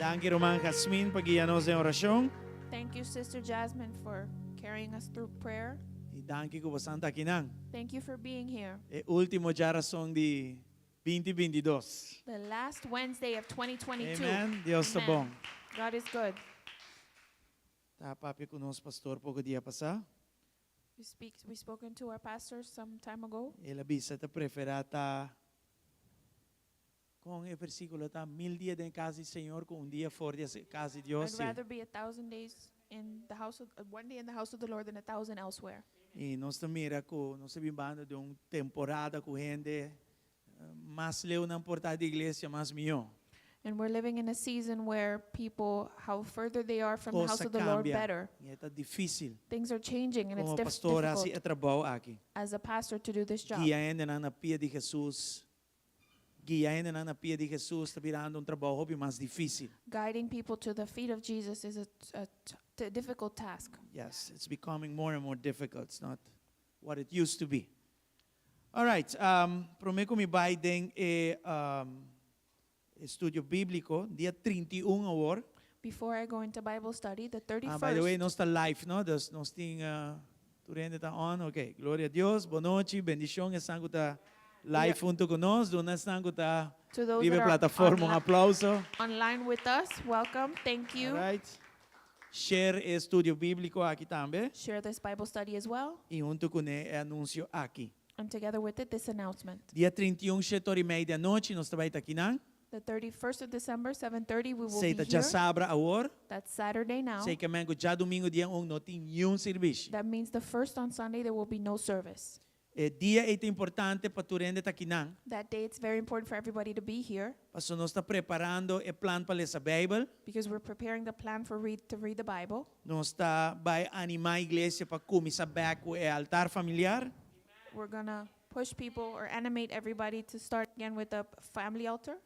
Danki ruman Jasmine pa guia nos den orashon. Thank you, Sister Jasmine, for carrying us through prayer. I danki ku boso ta akinan. Thank you for being here. E último djarason di 2022. The last Wednesday of 2022. Amen. Dios ta Amen. bon. God is good. Tabata papia ku nos pastor poko dia pasá. We spoken to our pastor some time ago. El a bisa ta preferá ta kon e versíkulo ta 1000 dia den kas di Señor ku un dia for di kas di Dios. I'd rather be 1,000 days in the house of one day in the house of the Lord than 1,000 elsewhere. I nos ta mira ku nos ta biba den un temporada ku hende mas leu nan por ta di iglesia, mas mihó. And we're living in a season where people, how further they are from the house Kos of the Lord, kambia. Better. I ta difísil. Things are changing and it's Komo pastor, hasi difficult e trabou aki. As a pastor to do this job. Guia hendenan na pia di Jesus. Guia hendenan na pia di Jesus ta birando un trabou hopi mas difísil. Guiding people to the feet of Jesus is a difficult task. Yes, it's becoming more and more difficult. It's not what it used to be. All right, promé ku mi bai den e estudio bíbliko, dia 31 awor. Before I go into Bible study, the 31st. Ah, by the way, nos ta live, no? Dus nos tin tur hende ta on. Ok, gloria na Dios. Bon nochi, bendishon. Esnan ku ta live huntu ku nos. Duna esnan ku ta To those riba that are plataforma un aplouso. Online with us, welcome. Thank you. All right. Share e estudio bíbliko aki tambe. Share this Bible study as well. I huntu kuné e anunsio aki. And together with it, this announcement. Dia 31, 7:30 di anochi, nos ta bai ta akinan. The 31st of December, 7:30, we will Esei be ta dja here. sabra awor. That's Saturday now. Esei ke men ku djadumingu dia 1 no tin ningun servisio. That means the first on Sunday, there will be no service. E dia ei ta importante pa tur hende ta akinan. That day, it's very important for everybody to be here Paso nos ta preparando e plan pa lesa Beibel. Because we're preparing the plan for read to read the Bible. Nos ta bai animá iglesia pa kuminsá bèk ku e altar familiar. We're gonna push people or animate everybody to start again with the family altar.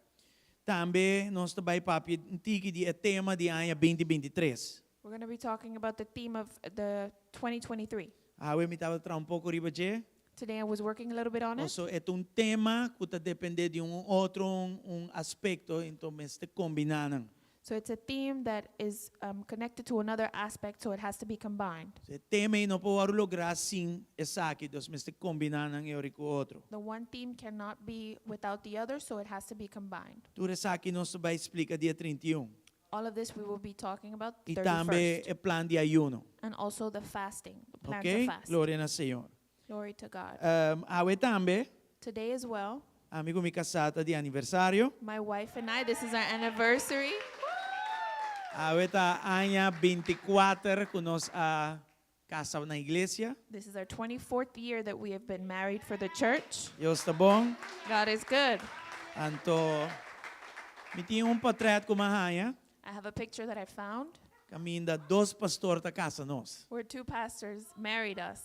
Tambe nos ta bai papia un tiki di e tema di aña 2023. We're gonna be talking about the theme of the 2023. Awe mi tabata traha un poko riba dje. Today I was working a little bit on it. Also, e un tema ku ta dependé di un otro un aspekto, anto mester kombiná nan. So it's a theme that is connected to another aspect, so it has to be combined. E tema ei no por logra sin esaki, dus mester kombiná nan un ku otro. The one theme cannot be without the other, so it has to be combined. Tur esaki nos ta bai splika dia 31. All of this we will be talking about I 31st. Tambe e plan di ayuno. And also the fasting, the plan Ok? to fast. Gloria na Señor. Glory to God. Awe tambe, Today as well, ami ku mi kasá ta di aniversario. My wife and I, this is our anniversary. Awe ta aña 24 ku nos a kasa na iglesia. This is our 24th year that we have been married for the church. Dios ta bon. God is good. Anto, mi tin un portrèt ku m'a haña. I have a picture that I found Kaminda dos pastor ta kasa nos. Where two pastors married us.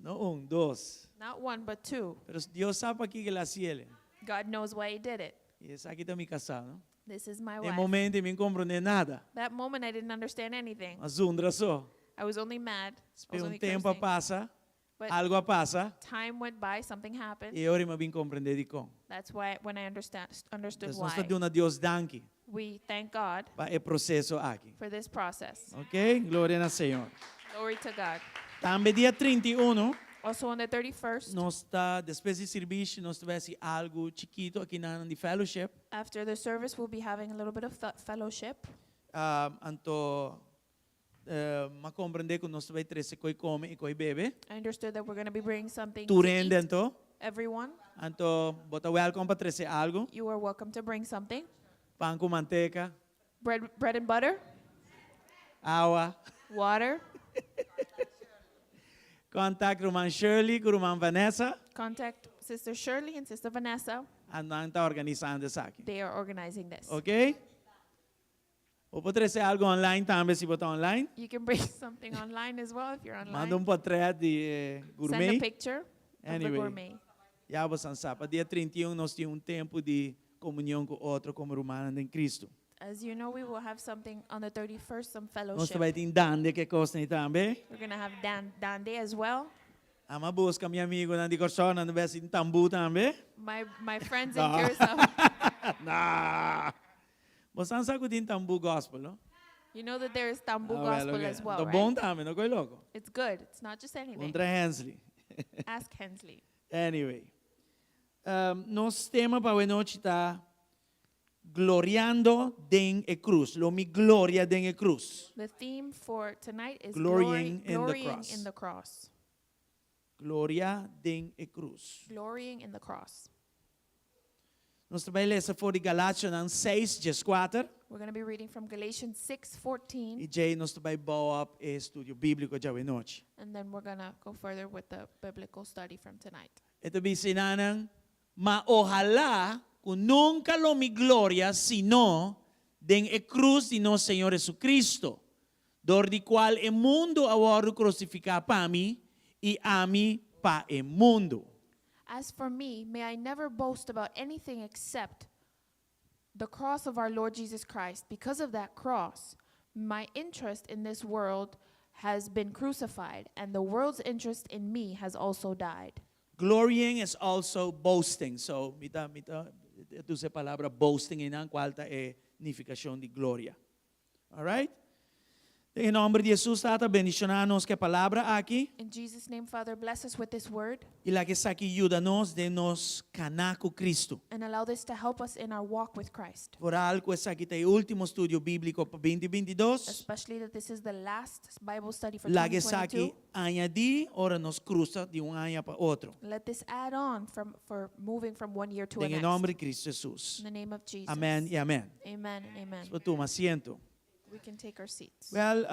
No un, dos. Not one, but two. Pero Dios sa pakiko el a hasié. God knows why he did it. I esaki ta mi kasá, no? This is my E wife. momento mi n' komprondé nada. That moment I didn't understand anything. M'a zundra so. I was only mad. I was Un only tempu cursing. pasa, But algu a pasa, time went by, something happened. i awor m'a bin komprondé dikon. That's why when I understood Anto, nos ta why. duna Dios danki We thank God pa e proseso aki. For this process. Ok? Gloria na Señor. Glory to God. Tambe dia 31, Also on the 31st, nos ta, despues di servisio, nos ta bai hasi algu chikitu aki na di fellowship. After the service, we'll be having a little bit of fellowship. Anto, m'a komprondé ku nos ta bai trese kos di kome i kos di bebe. I understood that we're going to be bringing something to Tur hende, eat. anto. Everyone, Anto, bo ta welcome pa trese algu. You are welcome to bring something. Pan ku manteka, Bread and butter, awa. Water. Contact Ruman Shirley, ku Ruman Vanessa. Contact Sister Shirley and Sister Vanessa. Nan ta organisando esaki. They are organizing this. Ok? Bo por trese algu online tambe, si bo ta online. You can bring something online as well if you're online. Manda un portrèt di Send a gourmet. Picture of the Anyway. Gourmet. Ya bo sa, pa dia 31 nos tin un tempu di komunion ku otro komo ruman den Kristu. As you know, we will have something on the 31st, some Nos fellowship. tambe tin dande ku kos tambe. We're going to have Dande as well. Ami a buska mi amigunan di Kòrsou, nan bai hasi tambú tambe. My friends in No. Curacao. No. Bo sa ku tin tambú gospel, no? You know that there is tambu Ah, well, gospel okay. as well, Ta right? bon tambe, no kos loko. It's good. It's not just anything. Puntra Hensley. Ask Hensley. Anyway, nos tema pa awe nochi ta gloriando den e krus. Lo mi gloria den e krus. The theme for tonight is Glorying glory, in the glorying cross. in the cross. Gloria den e krus. Glorying in the cross. Nos ta bai lesa for di Galationan 6, 14. We're going to be reading from Galatians 6:14 I djei nos ta bai bouw op e estudio bíbliko djawe nochi. And then we're going to go further with the biblical study from tonight. E ta bisa einan, ma ohalá ku nunka lo mi gloria sino den e krus di nos Señor Jesucristo, dor di kual e mundu a wòrdu krusifiká pa mi i ami pa e mundu. As for me, may I never boast about anything except the cross of our Lord Jesus Christ. Because of that cross, my interest in this world has been crucified, and the world's interest in me has also died. Glorying is also boasting. So, mi ta, mi ta, usa e palabra boasting einan kual ta e nifikashon di gloria. All right? Den nòmber di Jesus, Tata, bendishoná nos ku e palabra aki. In Jesus' name, Father, bless us with this word I laga esaki yuda nos den nos kana ku Kristu. And allow this to help us in our walk with Christ. Vooral ku esaki ta e último estudio bíbliko pa 2022. Especially that this is the last Bible study for Laga esaki 2022. añadí ora nos krusa di un aña pa otro. Let this add on from for moving from one year to Den the e next. nòmber di Kristu Jesus. In the name of Jesus. Amèn i amèn. Amen and amen. Por tuma asiento. We can take our seats. Well,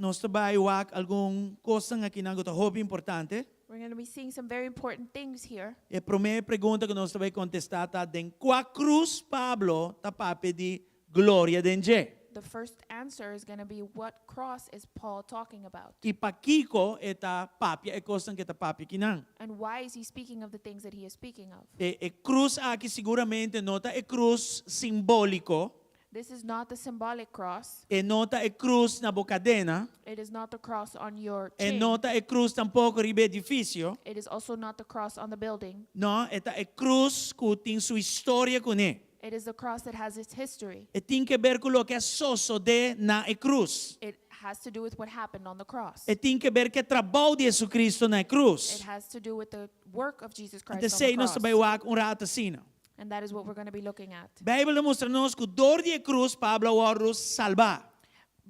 nos ta bai wak algun kos akinan ku ta hopi importante. We're going to be seeing some very important things here. E promé pregunta ku nos ta bai kontestá ta den kua krus Pablo ta papia di gloria den dje. The first answer is going to be, what cross is Paul talking about? I pakiko e ta papia e kosnan ku e ta papia akinan. And why is he speaking of the things that he is speaking of? E krus aki siguramente no ta e krus simbóliko. This is not the symbolic cross. E no ta e krus na bo kadena. It is not the cross on your E chain. no ta e krus tampoko riba edifisio. It is also not the cross on the building. No, e ta e krus ku tin su historia kuné. It is the cross that has its history. E tin ke ber ku loke a sosodé na e krus. It has to do with what happened on the cross. E tin ke ber ku e trabou di Jesucristo na e It krus. has to do with the work of Jesus Christ Anto on the esei nos cross. ta bai wak un ratu asina. And that is what we're going to be looking at. Beibel ta mustra nos ku dor di e krus Pablo a wòrdu salbá.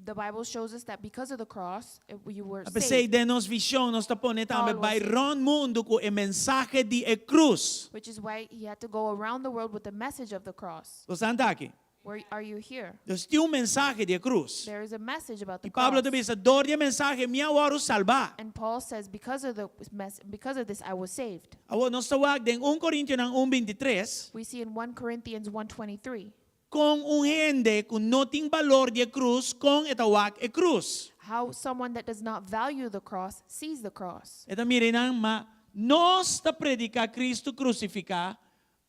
The Bible shows us that because of the cross, you were P'esei saved. den nos vishon nos ta pone tambe Paul was bai saved. rònt mundu ku e mensahe di e krus. Which is why he had to go around the world with the message of the cross. Bo ta aki? Where are you here? Dus tin un mensahe di e krus. There is a message about the I Pablo cross. ta bisa dor di e mensahe mi a wòrdu salbá. And Paul says, because of this, I was saved. Awor nos ta wak den 1 Korintionan 1:23. We see in 1 Corinthians 1:23 Kon un hende ku no tin balor di e krus, kon e ta wak e krus. How someone that does not value the cross sees the cross. E ta mira einan, ma nos ta prediká Kristu krusifiká,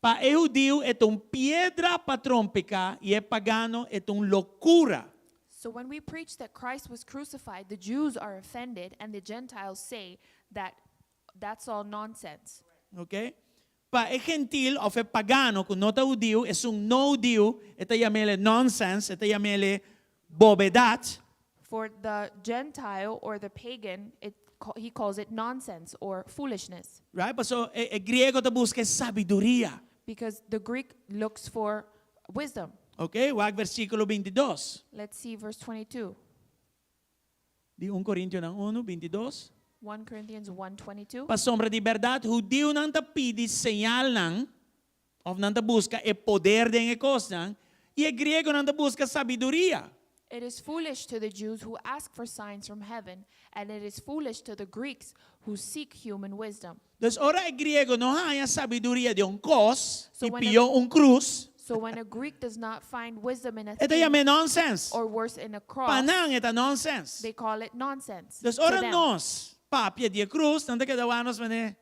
pa e hudiu e ta un piedra pa trompeká i e pagano e ta un lokura. So when we preach that Christ was crucified, the Jews are offended and the Gentiles say that that's all nonsense. Ok? Pa e gentil òf e pagano ku no ta hudiu, esun no hudiu, e ta yam'é nonsense, e ta yam'é bobedat. For the Gentile or the pagan, he calls it nonsense or foolishness. Right? Paso e, e griego ta buska sabiduria. Because the Greek looks for wisdom. Ok? Wak versíkulo 22. Let's see verse 22. Di 1 Korintionan 1, 22. 1 Corinthians 1:22. Pasobra di bèrdat, hudiunan ta pidi señalnan, òf nan ta buska e poder den e kosnan, i e griegonan ta buska sabiduria. It is foolish to the Jews who ask for signs from heaven, and it is foolish to the Greeks who seek human wisdom. Dus ora e griego no haña sabiduria den un kos, So i when pió un krus, So when a Greek does not find wisdom in a e ta thing, yam'é nonsense. or worse in a cross, Pa nan e ta nonsense. they call it nonsense Dus to ora them. nos papia di e krus, nan ta keda wak nos manera.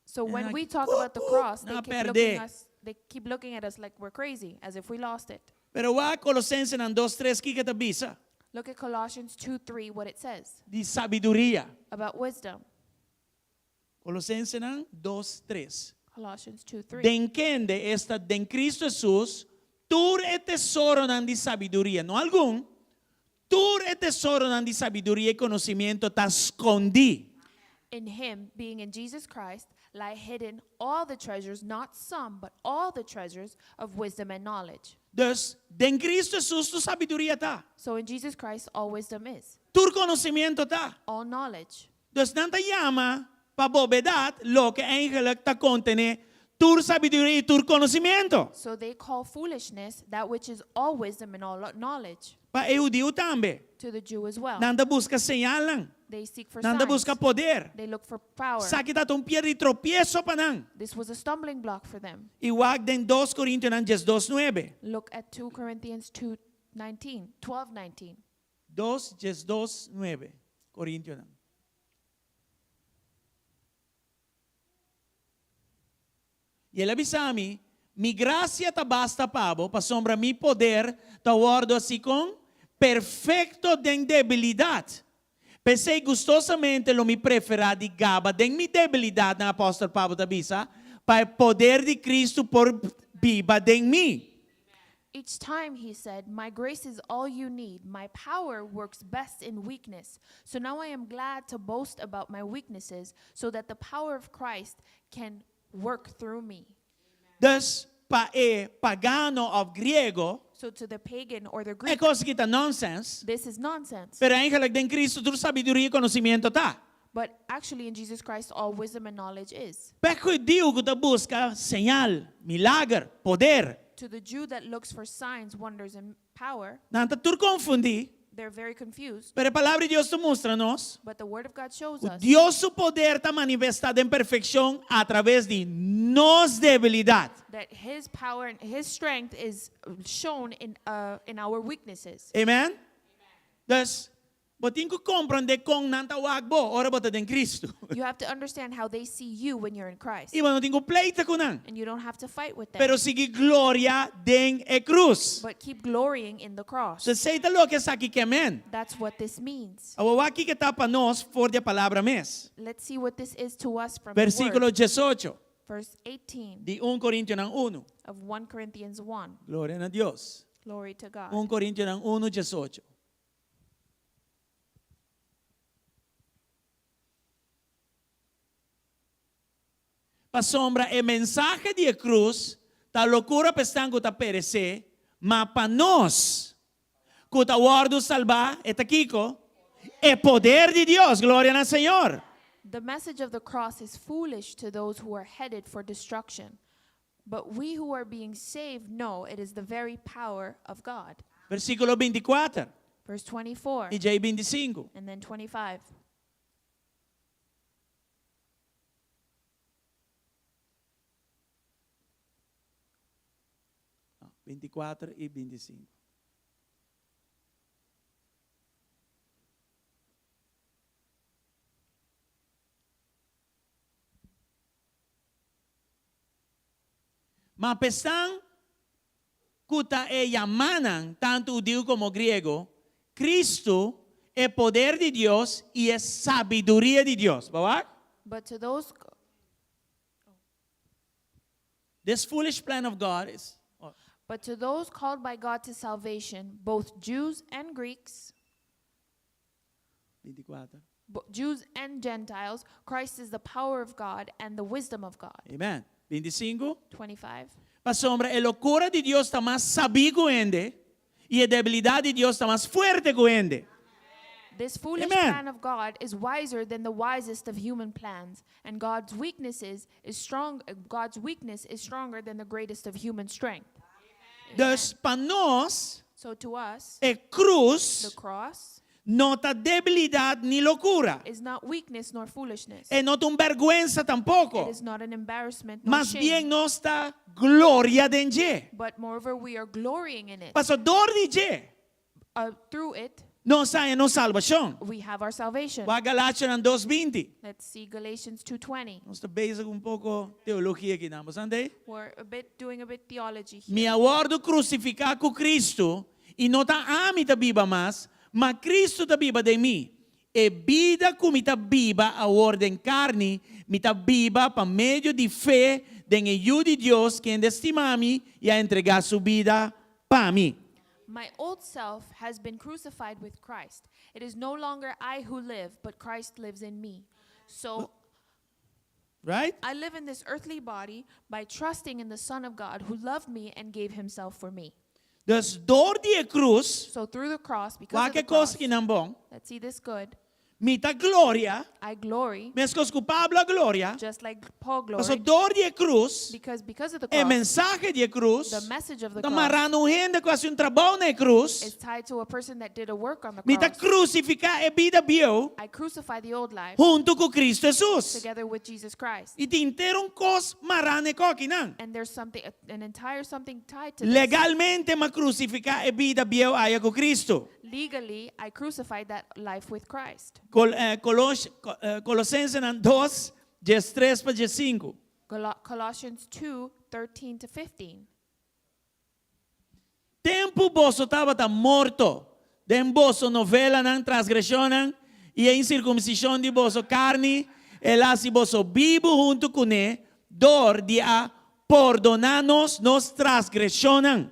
So when And we like, talk about the cross, they Na keep perde. looking us they keep looking at us like we're crazy, as if we lost it. Pero wak Kolosensenan 2, 3, kiko e ta bisa? Look at Colossians 2:3, what it says Di sabiduria. about wisdom. Kolosensenan 2, 3. Colossians 2:3. Den kende, esta den Kristu Hesus, tur e tesoronan di sabiduria, no algun, tur e tesoronan di sabiduria i konosimiento ta skondí. In him, being in Jesus Christ, lie hidden all the treasures, not some, but all the treasures of wisdom and knowledge. Dus, den Kristu Hesus tur sabiduria ta. So in Jesus Christ all wisdom is. Tur konosimiento ta. All knowledge. Dus nan ta yama pa bobedat loke eigenlijk ta kontené tur sabiduria i tur konosimiento. So they call foolishness that which is all wisdom and all knowledge. Pa e hudiu tambe. To the Jew as well. Nan ta buska señalnan. They seek for Nan ta signs. buska poder. They look for power. Esaki tabata un piedra di tropieso pa nan. This was a stumbling block for them. I wak den Dos Korintionan diesdos nuebe. Look at 2 Corinthians 2, 19, 12, 19. Dos 12 nuebe, Korintionan. I el a bisa mi, Mi grasia ta basta pa bo, pasobra mi poder ta wòrdu hasi kon? Perfekto den debilidat. P'esei gustosamente lo mi preferá di gaba den mi debilidatnan, apòstel Pablo ta bisa, pa e poder di Kristu por biba den mi. Each time he said, My grace is all you need, my power works best in weakness. So now I am glad to boast about my weaknesses, so that the power of Christ can work through me. Dus, pa e pagano òf griego, So to the pagan or the e Greek, kos aki ta nònsèns, this is nonsense. pero eigenlijk den Kristu tur sabiduria i konosimiento ta. But actually in Jesus Christ all wisdom and knowledge is. P'e hudiu ku ta buska señal, milager, poder. To the Jew that looks for signs, wonders and power, Nan ta tur konfundí. they're very confused. Pero e Palabra di Dios ta mustra nos But the Word of God shows ku us Dios su poder ta manifestá den perfekshon atraves di nos debilidat. that His power and His strength is shown in, uh, in our weaknesses. Amen? Dus, bo tin ku komprondé kon nan ta wak bo ora bo ta den Kristu. You have to understand how they see you when you're in Christ. I bo no tin ku pleita ku nan. And you don't have to fight with them. Pero sigui gloria den e krus. But keep glorying in the cross. So esei ta loke esaki ke men. That's what this means. Awor wak kiko ta pa nos for di e palabra mes. Let's see what this is to us from the Versíkulo word. diesocho Verse 18 di un Korintionan unu. of 1 Corinthians 1. Gloria na Dios. Glory to God. Un Korintionan unu diesocho. Pasobra e mensahe di e krus ta lokura pa esnan ku ta peresé, ma pa nos ku ta wòrdu salbá, e ta kiko? E poder di Dios. Gloria na Señor. The message of the cross is foolish to those who are headed for destruction, but we who are being saved know it is the very power of God. Versíkulo bintikuater Verse 24 i djei bintisinku. and then 25. No, bintikuater i bintisinku. Ma p'esnan ku ta e yamanan, tantu hudiu komo griego, Kristu, e poder di Dios i e sabiduria di Dios. Bo wak? But to those This foolish plan of God is. But to those called by God to salvation, both Jews and Greeks, Bintikuater. Jews and Gentiles, Christ is the power of God and the wisdom of God. Amen. Bintisinku. 25. Pasobra e lokura di Dios ta mas sabí ku hende, i e debilidat di Dios ta mas fuerte ku hende. This foolish Amen. plan of God is wiser than the wisest of human plans, and God's weaknesses is strong God's weakness is stronger than the greatest of human strength. Dus pa nos, So to us, e the krus cross no ta debilidat ni lokura. is not weakness nor foolishness. E no ta un bèrgwensa tampoko. It is not an embarrassment nor Mas shame. bien nos ta gloria den dje. But moreover, we are glorying in it. Paso dor di dje, Uh, through it, nos haña nos salbashon. we have our salvation. Wak Galationan dos binti. Let's see Galatians 2:20. Nos ta bezig un poko teologia aki nan, bo sa ante? We're a bit doing a bit theology here. Mi a wòrdu krusifiká ku Kristu, i no ta ami ta biba mas, ma Kristu ta biba den mi. E bida ku mi ta biba awor den karni, Mi ta biba pa medio di fe den e Yu di Dios, kende a stima mi i a entregá su bida pa mi. My old self has been crucified with Christ. It is no longer I who live, but Christ lives in me. So Right? I live in this earthly body by trusting in the Son of God who loved me and gave himself for me. Dus dor di e krus, So through the cross, because of wak e the cross, kos akinan bon, let's see this good. Mi ta gloria, I glory, meskos ku Pablo a gloria, just like Paul paso gloried, dor di e krus, because of the e cross, mensahe di e krus, the message of the ta cross mará na un hende ku a hasi un trabou na e krus, is tied to a person that did a work on the mi ta cross. krusifiká e bida bieu I crucify the old life huntu ku Kristu Hesus. together with Jesus Christ. I tin henter un kos mará na e kokinan. And there's something, an entire something tied to this. Legalmente m'a krusifiká e bida bieu aya ku Kristu. Legally, I crucified that life with Christ. Col, eh, Colos, eh, Colosensenan 2, 13 pa 15. Colossians 2, 13 to 15. Tempu boso tabata morto den boso novelanan, transgresionnan, i e insirkumsishon di boso karni, el a hasi boso bibu huntu kuné dor di a pordoná nos nos transgresionnan.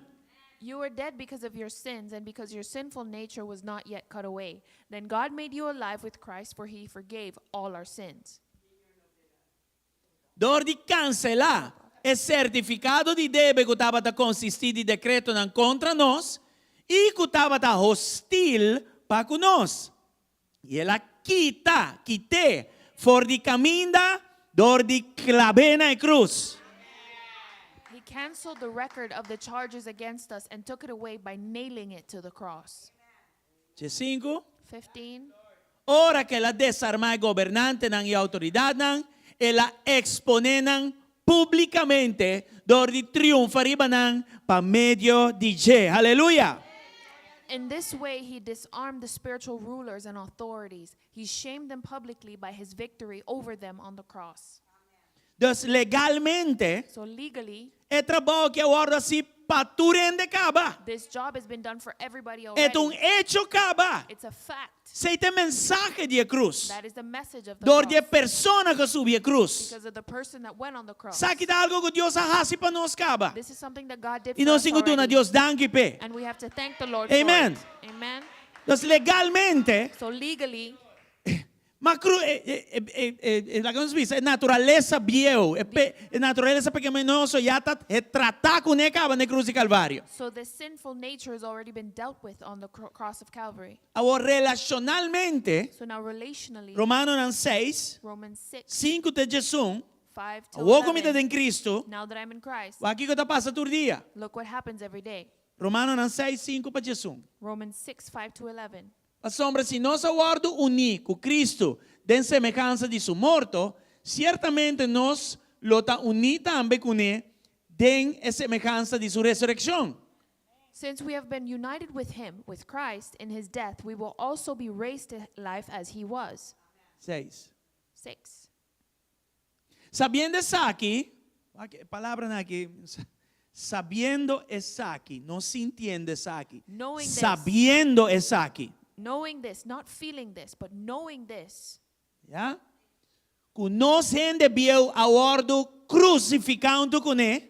You were dead because of your sins and because your sinful nature was not yet cut away. Then God made you alive with Christ, for he forgave all our sins. Dor di kanselá e sertifikado di debe ku tabata konsistí di dekretonan kontra nos i ku tabata hostil pa ku nos. I el a kita, kit'é, for di kaminda dor di klab'é na e krus. He canceled the record of the charges against us and took it away by nailing it to the cross. 15. 15. Ora ku el a desarmá e gobernantenan i outoridatnan, el a eksponé nan públikamente dor di triunfa riba nan pa medio di dje. Aleluya! In this way he disarmed the spiritual rulers and authorities. He shamed them publicly by his victory over them on the cross. Dus legalmente, So legally, e trabou aki a wòrdu hasi pa tur hende kaba. this job has been done for everybody E ta un already. echo kaba. It's a fact. Esei ta e mensahe di e krus. That is the message of the Dor di e cross. persona ku a subi e krus. Because of the person that went on the cross. Esaki ta algu ku Dios a hasi pa nos kaba. This is something that God did I for nos us tin ku duna already. Dios danki p'e. And we have to thank the Lord Amen. for it. Amen. Entonces legalmente, So legally, ma cru, e, e, e, e, e, laga nos bisa, e naturalesa bieu, e, pe, e naturalesa pecaminoso ya ta tratá kuné kaba na e krus di Kalvario. So the sinful nature has already been dealt with on the cross of Calvary. Awor relashonalmente, So now relationally, Romanonan 6, Romans 6, 5 te 11, 5 to awor ku mi ta 11. den Kristu, Now that I'm in Christ, wak kiko ta pasa tur dia. look what happens every day. Romanonan 6, 5 pa 11. Romans 6, 5 to 11. Pasobra si nos a wòrdu uní ku Kristu den semehansa di su morto, siertamente nos lo ta uní tambe kuné den e semehansa di su resurekshon. Since we have been united with him, with Christ, in his death, we will also be raised to life as he was. Seis. 6. Sabiendo esaki, wak e palabranan aki, sabiendo esaki, no sintiendo esaki. Knowing this. Sabiendo esaki. Knowing this, not feeling this, but knowing this. Ya? Ku nos hende bieu a wòrdu krusifiká huntu kuné,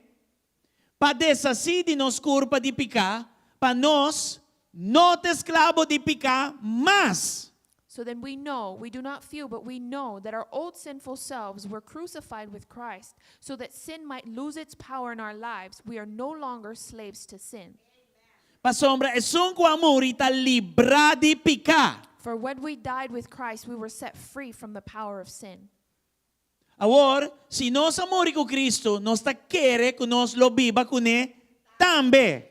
pa deshasí di nos kurpa di piká, pa nos no ta esklabo di piká mas. So then we know, we do not feel, but we know that our old sinful selves were crucified with Christ, so that sin might lose its power in our lives. We are no longer slaves to sin. Pasobra esun ku a muri ta librá di piká. For when we died with Christ, we were set free from the power of sin. Awor, si nos a muri ku Kristu, nos ta kere ku nos lo biba kuné tambe.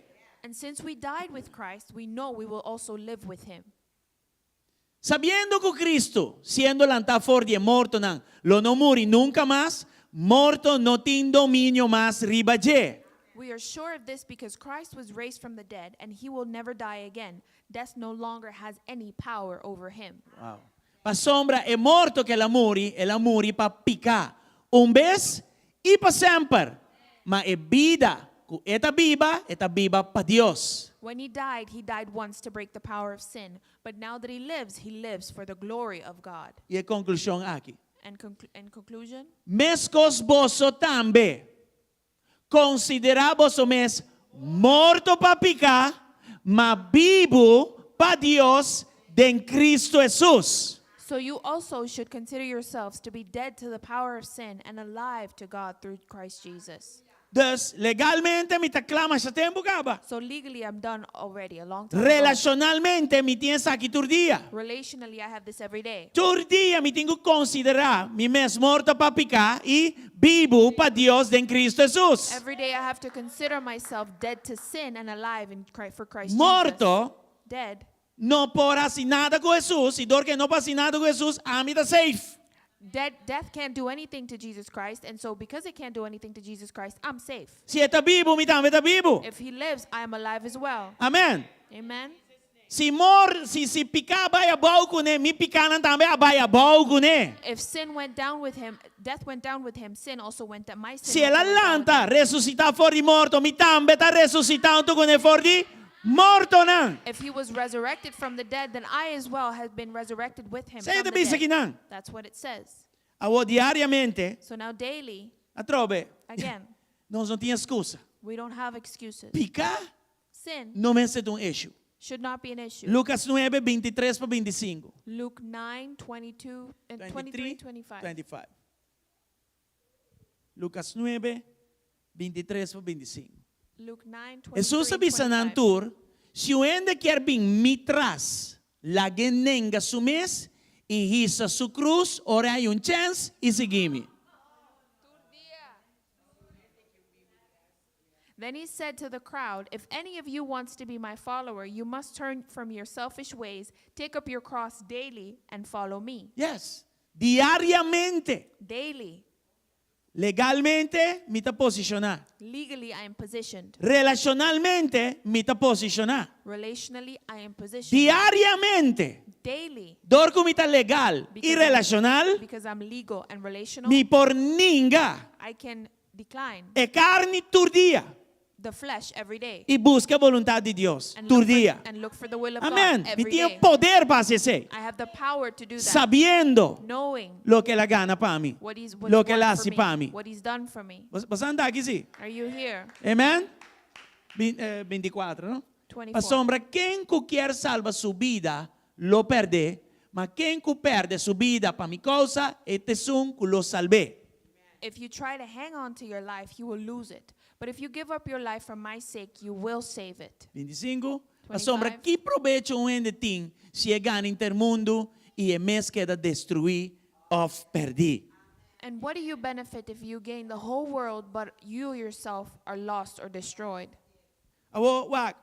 And since we died with Christ, we know we will also live with him. Sabiendo ku Kristu, siendo lantá for di e mortonan, lo no muri nunka mas, morto no tin dominio mas riba dje. We are sure of this because Christ was raised from the dead and he will never die again. Death no longer has any power over him. Wow. Pasobra e morto ku el a muri, el a muri pa piká un bes i pa semper. Ma e bida ku e ta biba, e ta biba pa Dios. When he died, he died once to break the power of sin. But now that he lives, he lives for the glory of God. I e konklushon aki. And in conclusion, meskos boso tambe, konsiderá boso mes morto pa piká, ma bibu pa Dios den Kristu Hesus. So you also should consider yourselves to be dead to the power of sin and alive to God through Christ Jesus. Dus, legalmente mi ta kla masha tempu kaba. So legally, I'm done already a long time ago. Relashonalmente mi tin esaki tur dia. Relationally, I have this every day. Tur dia mi tin ku konsiderá mi mes morto pa piká i bibu pa Dios den Kristu Hesus. Every day I have to consider myself dead to sin and alive in Christ, for Christ Jesus. Morto Dead. no por hasi nada ku Hesus i dor ku e no por hasi nada ku Hesus, ami ta safe. Dead, death can't do anything to Jesus Christ, and so because it can't do anything to Jesus Christ, I'm safe. Si e ta bibu, mi tambe ta bibu. If he lives, I am alive as well. Amen. Amen. Si mor, si si piká a bai abou kuné, mi pikánan tambe a bai abou kuné. If sin went down with him, death went down with him, sin also went down. My sin Si el a also went down with lanta, him. resusitá for di morto, mi tambe ta resusitá huntu kuné for di mortonan. If he was resurrected from the dead, then I as well have been resurrected with him Esei from ta the bisa dead. akinan. That's what it says. Awor diariamente, So now daily, atrobe, again, nos no tin excusa. we don't have excuses. Piká Sin no mester ta un issue. should not be an issue. Lucas 9, 23 pa 25. Luke 9, 22, and 23, 25. 25. Lucas 9, 23 pa 25. Luke 9, 23, Hesus a bisa nan 25. tur, Si un hende kier bin mi tras, lag'é nenga su mes i hisa su krus ora e hay un chèns i sigui mi. Then he said to the crowd, If any of you wants to be my follower, you must turn from your selfish ways, take up your cross daily, and follow me. Yes. Diariamente. Daily. Legalmente, mi ta posishoná. Legally, I am positioned. Relashonalmente, mi ta posishoná. Relationally, I am positioned. Diariamente, Daily. dor ku mi ta legal i Because I'm- relashonal, Because I'm legal and relational, mi por ninga I can decline e karni tur dia the flesh every day. i buska boluntat di Dios And tur look for, dia. and look for the will of Amén. God Mi every tin day. poder pa hasi esei, I have the power to do that. sabiendo knowing loke el a gana pa mi, what he's, what he's loke el a won for hasi me, pa mi. what he's done for me. Bo sa anda aki si? Are you here? Amen? 24, no? 24. Pasobra ken ku kier salba su bida, lo pèrdè, ma ken ku pèrdè su bida pa mi kousa, e ta esun ku lo salb'é. If you try to hang on to your life, you will lose it. But if you give up your life for my sake, you will save it. 25. Pasobra 25. ki probecho un hende tin si e gana henter mundu i e mes keda destruí òf pèrdí? And what do you benefit if you gain the whole world, but you yourself are lost or destroyed? Awor, wak,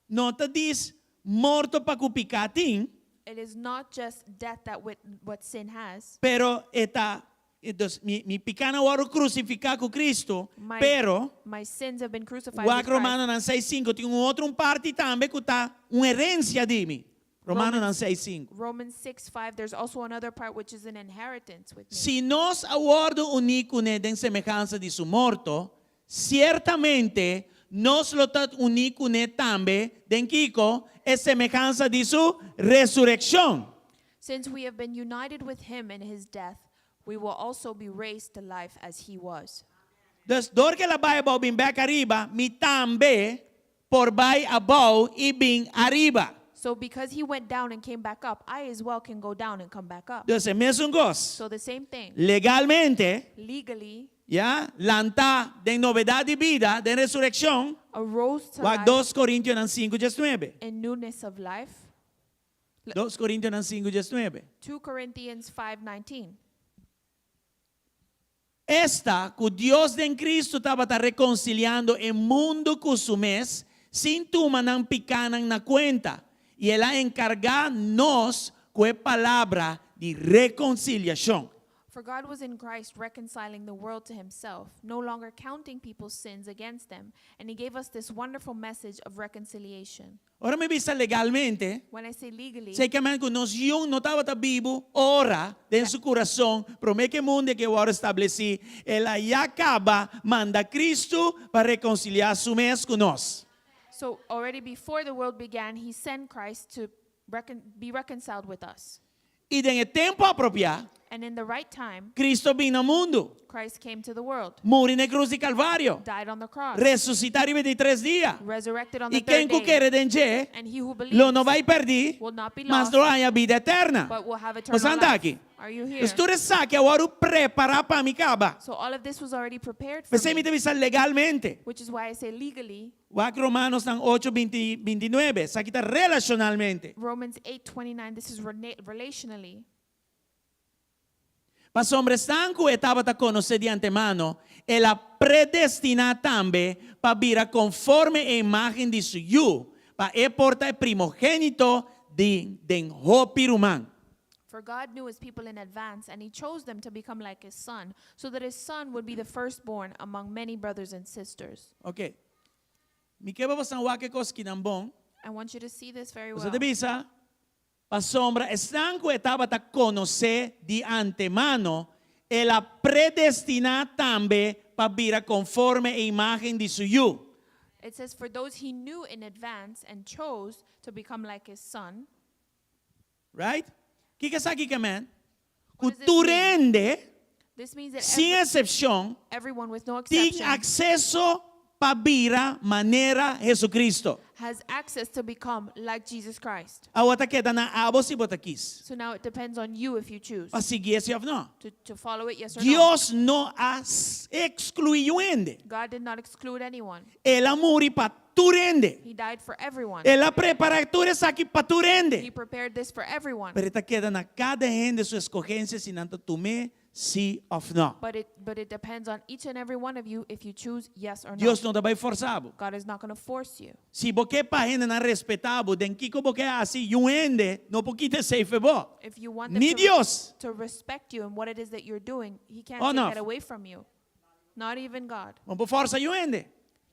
no ta djis morto pa ku piká tin, It is not just death that with what sin has. pero e ta, entonces, mi, mi pikánan a wòrdu krusifiká ku Kristu, My, pero my sins have been crucified with wak Christ. Romanonan 6.5 tin un otro un parti tambe ku ta un herensia di mi. Romanonan 6.5. Romans 6 5, there's also another part which is an inheritance with me. Si nos a wòrdu uní kuné den semehansa di su morto, siertamente nos lo ta uní kuné tambe den kiko? E semehansa di su resurekshon. Since we have been united with him in his death, we will also be raised to life as he was. Dus dor ku el a bai abou bin bèk ariba, mi tambe por bai abou i bin ariba. So because he went down and came back up, I as well can go down and come back up. Dus e mesun kos. So the same thing. Legalmente, Legally, ya, lantá den novedat di bida, den resurekshon, arose to wak life 2 Korintionan 5, 19. in newness of life. 2 Korintionan 5, 19. 2 Corinthians 5:19. Esta ku Dios den Kristu tabata rekonsiliando e mundu ku su mes, sin tuma nan pikánan na kuenta, i el a enkargá nos ku e palabra di rekonsiliashon. For God was in Christ reconciling the world to himself, no longer counting people's sins against them, and he gave us this wonderful message of reconciliation. Ora mi bisa legalmente, When I say legally, esei ke men ku nos yun no tabata bibu, ora den su kurason, promé ku e mundu a wòrdu establesí, el a ya kaba manda Kristu pa rekonsiliá su mes ku nos. So already before the world began, he sent Christ to recon be reconciled with us. I den e tempu apropiá, And in the right time, Kristu a bin na mundu. Christ came to the world, Muri na krus di Kalvario. died on the cross, Resusitá riba di tres dia. resurrected on the I ken third ku day. kere den dje, And he who lo believes no bai pèrdí, will not be mas lost, lo haña bida eterno. but will have eternal Bo ta life. aki. Are you here? Pues tur esaki a wòrdu prepará pa mi kaba. So all of this was already prepared for P'esei mi me, ta bisa legalmente. which is why I say legally, Wak Romanonan 8, 20, 29. Esaki ta relashonalmente. Romans 8:29, this is relationally. Pasobra esnan ku e tabata konosé di antemano, el a predestiná tambe pa bira konforme e imágen di su Yu, pa e por ta e primogénito di den hopi ruman. For God knew his people in advance, and he chose them to become like his son, so that his son would be the firstborn among many brothers and sisters. Ok. Mi ke pa boso wak e kos akinan bon. I want you to see this very Bo well. ta bisa, pasobra esnan ku e tabata konosé di antemano, el a predestiná tambe pa bira konforme e imágen di su Yu. It says, For those he knew in advance and chose to become like his son. Right? Kiko esaki ke men? What does this mean? Ku tur hende, This means that sin eksepshon, everyone with no tin exception akseso pa bira manera Jesucristo. has access to become like Jesus Christ. Awor ta keda na abo si bo ta kies. So now it depends on you if you choose Pa sigui esei òf no. to follow it, yes or no. Dios no a ekskluí hende. God did not exclude anyone. El a muri pa tur hende. He died for everyone. El a prepará tur esaki pa tur hende. He prepared this for everyone. Pero ta keda na kada hende su eskohensia si nan ta tum'é sí òf no. But it depends on each and every one of you if you choose yes or no. Dios no ta bai fòrsa bo. God is not going to force you. Si bo ke pa hendenan respetá bo, den kiko bo ke hasi, niun hende no por kita esei for di bo. If you want them Ni Dios. to respect you and what it is that you're doing, he can't Oh, take no. that away from you. Not even God. No por fòrsa niun hende.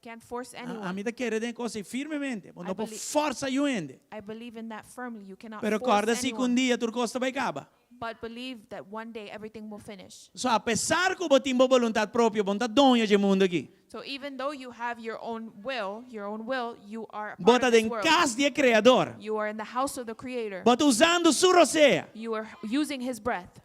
Can't force A, anyone. a mi ta kere den e kos ei firmemente. I No por believe- fòrsa niun hende. I believe in that firmly. You cannot Pero force kòrda si ku un anyone. dia tur kos ta bai kaba. But believe that one day everything will finish. So apesar ku bo tin bo boluntat propio, bo n' ta doño di e mundu aki. So even though you have your own will, you are a part Bo ta of this den world. kas di e Kreador. You are in the house of the Creator. Bo ta usando su rosea. You are using His breath.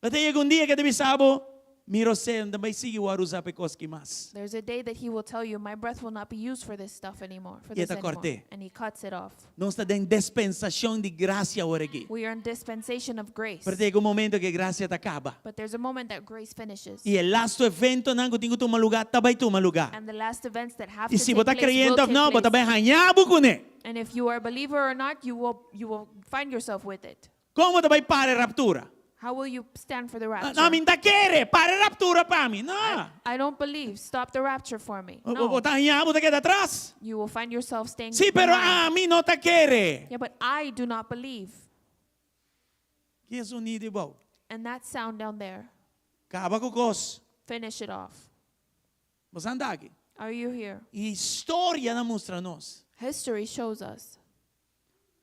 Pero ta yega un dia ku e ta bisa bo, mi rosea no ta bai sigui wòrdu usá pa e kos aki mas. There's a day that He will tell you, "My breath will not be used for this stuff anymore." For I this ta anymore. kòrt'é. And He cuts it off. Nos ta den dispensashon di grasia awor aki. We are in dispensation of grace. Pero ta yega un momento ku grasia ta kaba. But there's a moment that grace finishes. I e last eventonan ku tin ku tuma lugá, ta bai tuma lugá. And the last events that have I to si take bo ta place will kreyente òf take no, bo ta place. bai haña bo kuné. And if you are a believer or not, you will find yourself with it. Kon bo ta bai para e raptura? How will you stand for the rapture? No, mi n' ta kere, para e raptura pa mi. No. I don't believe. Stop the rapture for me. Bo No. ta haña bo ta keda atras. You will find yourself staying Sí, pero behind. ami no ta kere. Yeah, but I do not believe. Ki zonido ei bou? And that sound down there, Kaba ku e kos. finish it off. Bo ta aki. Are you here? I historia ta mustra nos. History shows us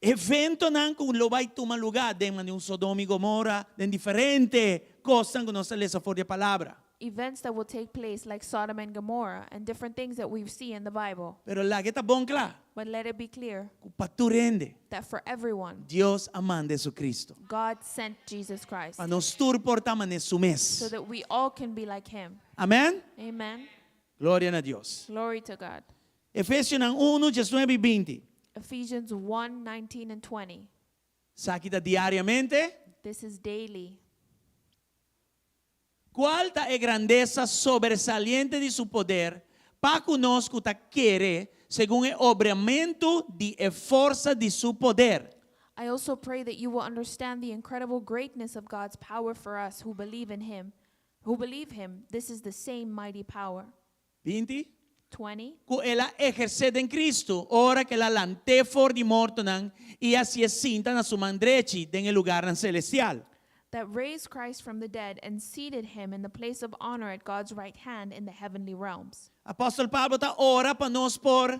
Eventonan ku lo bai tuma lugá den un Sodoma i Gomora, den diferente kos ku nos ta lesa for di e palabra. Events that will take place like Sodom and Gomorrah and different things that we see in the Bible. Pero lag'é ta bon kla, But let it be clear pa tur hende, that for everyone, Dios a manda Jesucristo. God sent Jesus Christ Pa nos tur por ta manera su mes. so that we all can be like him. Amèn? Amen. Gloria na Dios. Glory to God. Efesionan 1, 19 i 20. Ephesians 1 19 and 20. Esaki ta diariamente. This is daily. Kual ta e grandesa sobresaliente di su poder, pa ku nos ku ta kere, segun e obramentu di e forsa di su poder. I also pray that you will understand the incredible greatness of God's power for us who believe in him. Who believe him. This is the same mighty power. 20. 20. Ku el a ehersé den Kristu, ora ku el a lant'é for di mortonan, i hasié sinta na su man drechi, den e lugánan selestial. That raised Christ from the dead and seated him in the place of honor at God's right hand in the heavenly realms. Apòstel Pablo ta ora pa nos por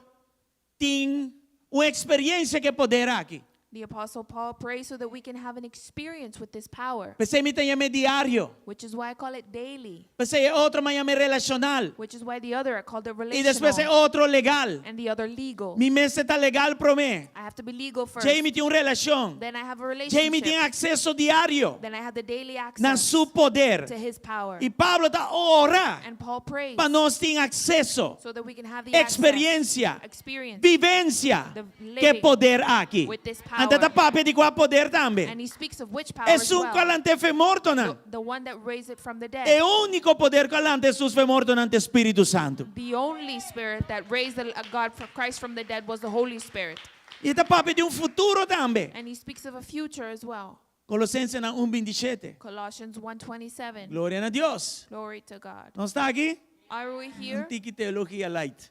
tin un eksperensia ku e poder aki. The Apostle Paul prays so that we can have an experience with this power, P'esei mi ta yam'é diario. which is why I call it daily, P'esei e otro m'a yam'é relashonal. which is why the other I called it I despues e relational otro legal. and the other legal. Mi mester ta legal promé. I have to be legal first. Djei mi tin un relashon. Then I have a Djei mi tin relationship. akseso diario Then I have the daily na access su poder. to his power. I Pablo ta ora And Paul prays pa nos tin akseso, so that we can have the access, eksperensia, experience, vivensia The ku e living poder aki. with this Anto power. ta papia di kua poder tambe. And he speaks of which power as Esun well. ku a lant'é for di mortonan. The one that raised it from the dead. E úniko poder ku a lanta Hesus for di mortonan ta Spiritu Santu. The only spirit that raised the, God for Christ from the dead was the Holy Spirit. I ta papia di un futuro tambe. And he speaks of a future as well. Kolosensenan 1:27. Colossians 1:27. Gloria na Dios. Glory to God. Nos ta aki? Are we Un here? tiki teologia light.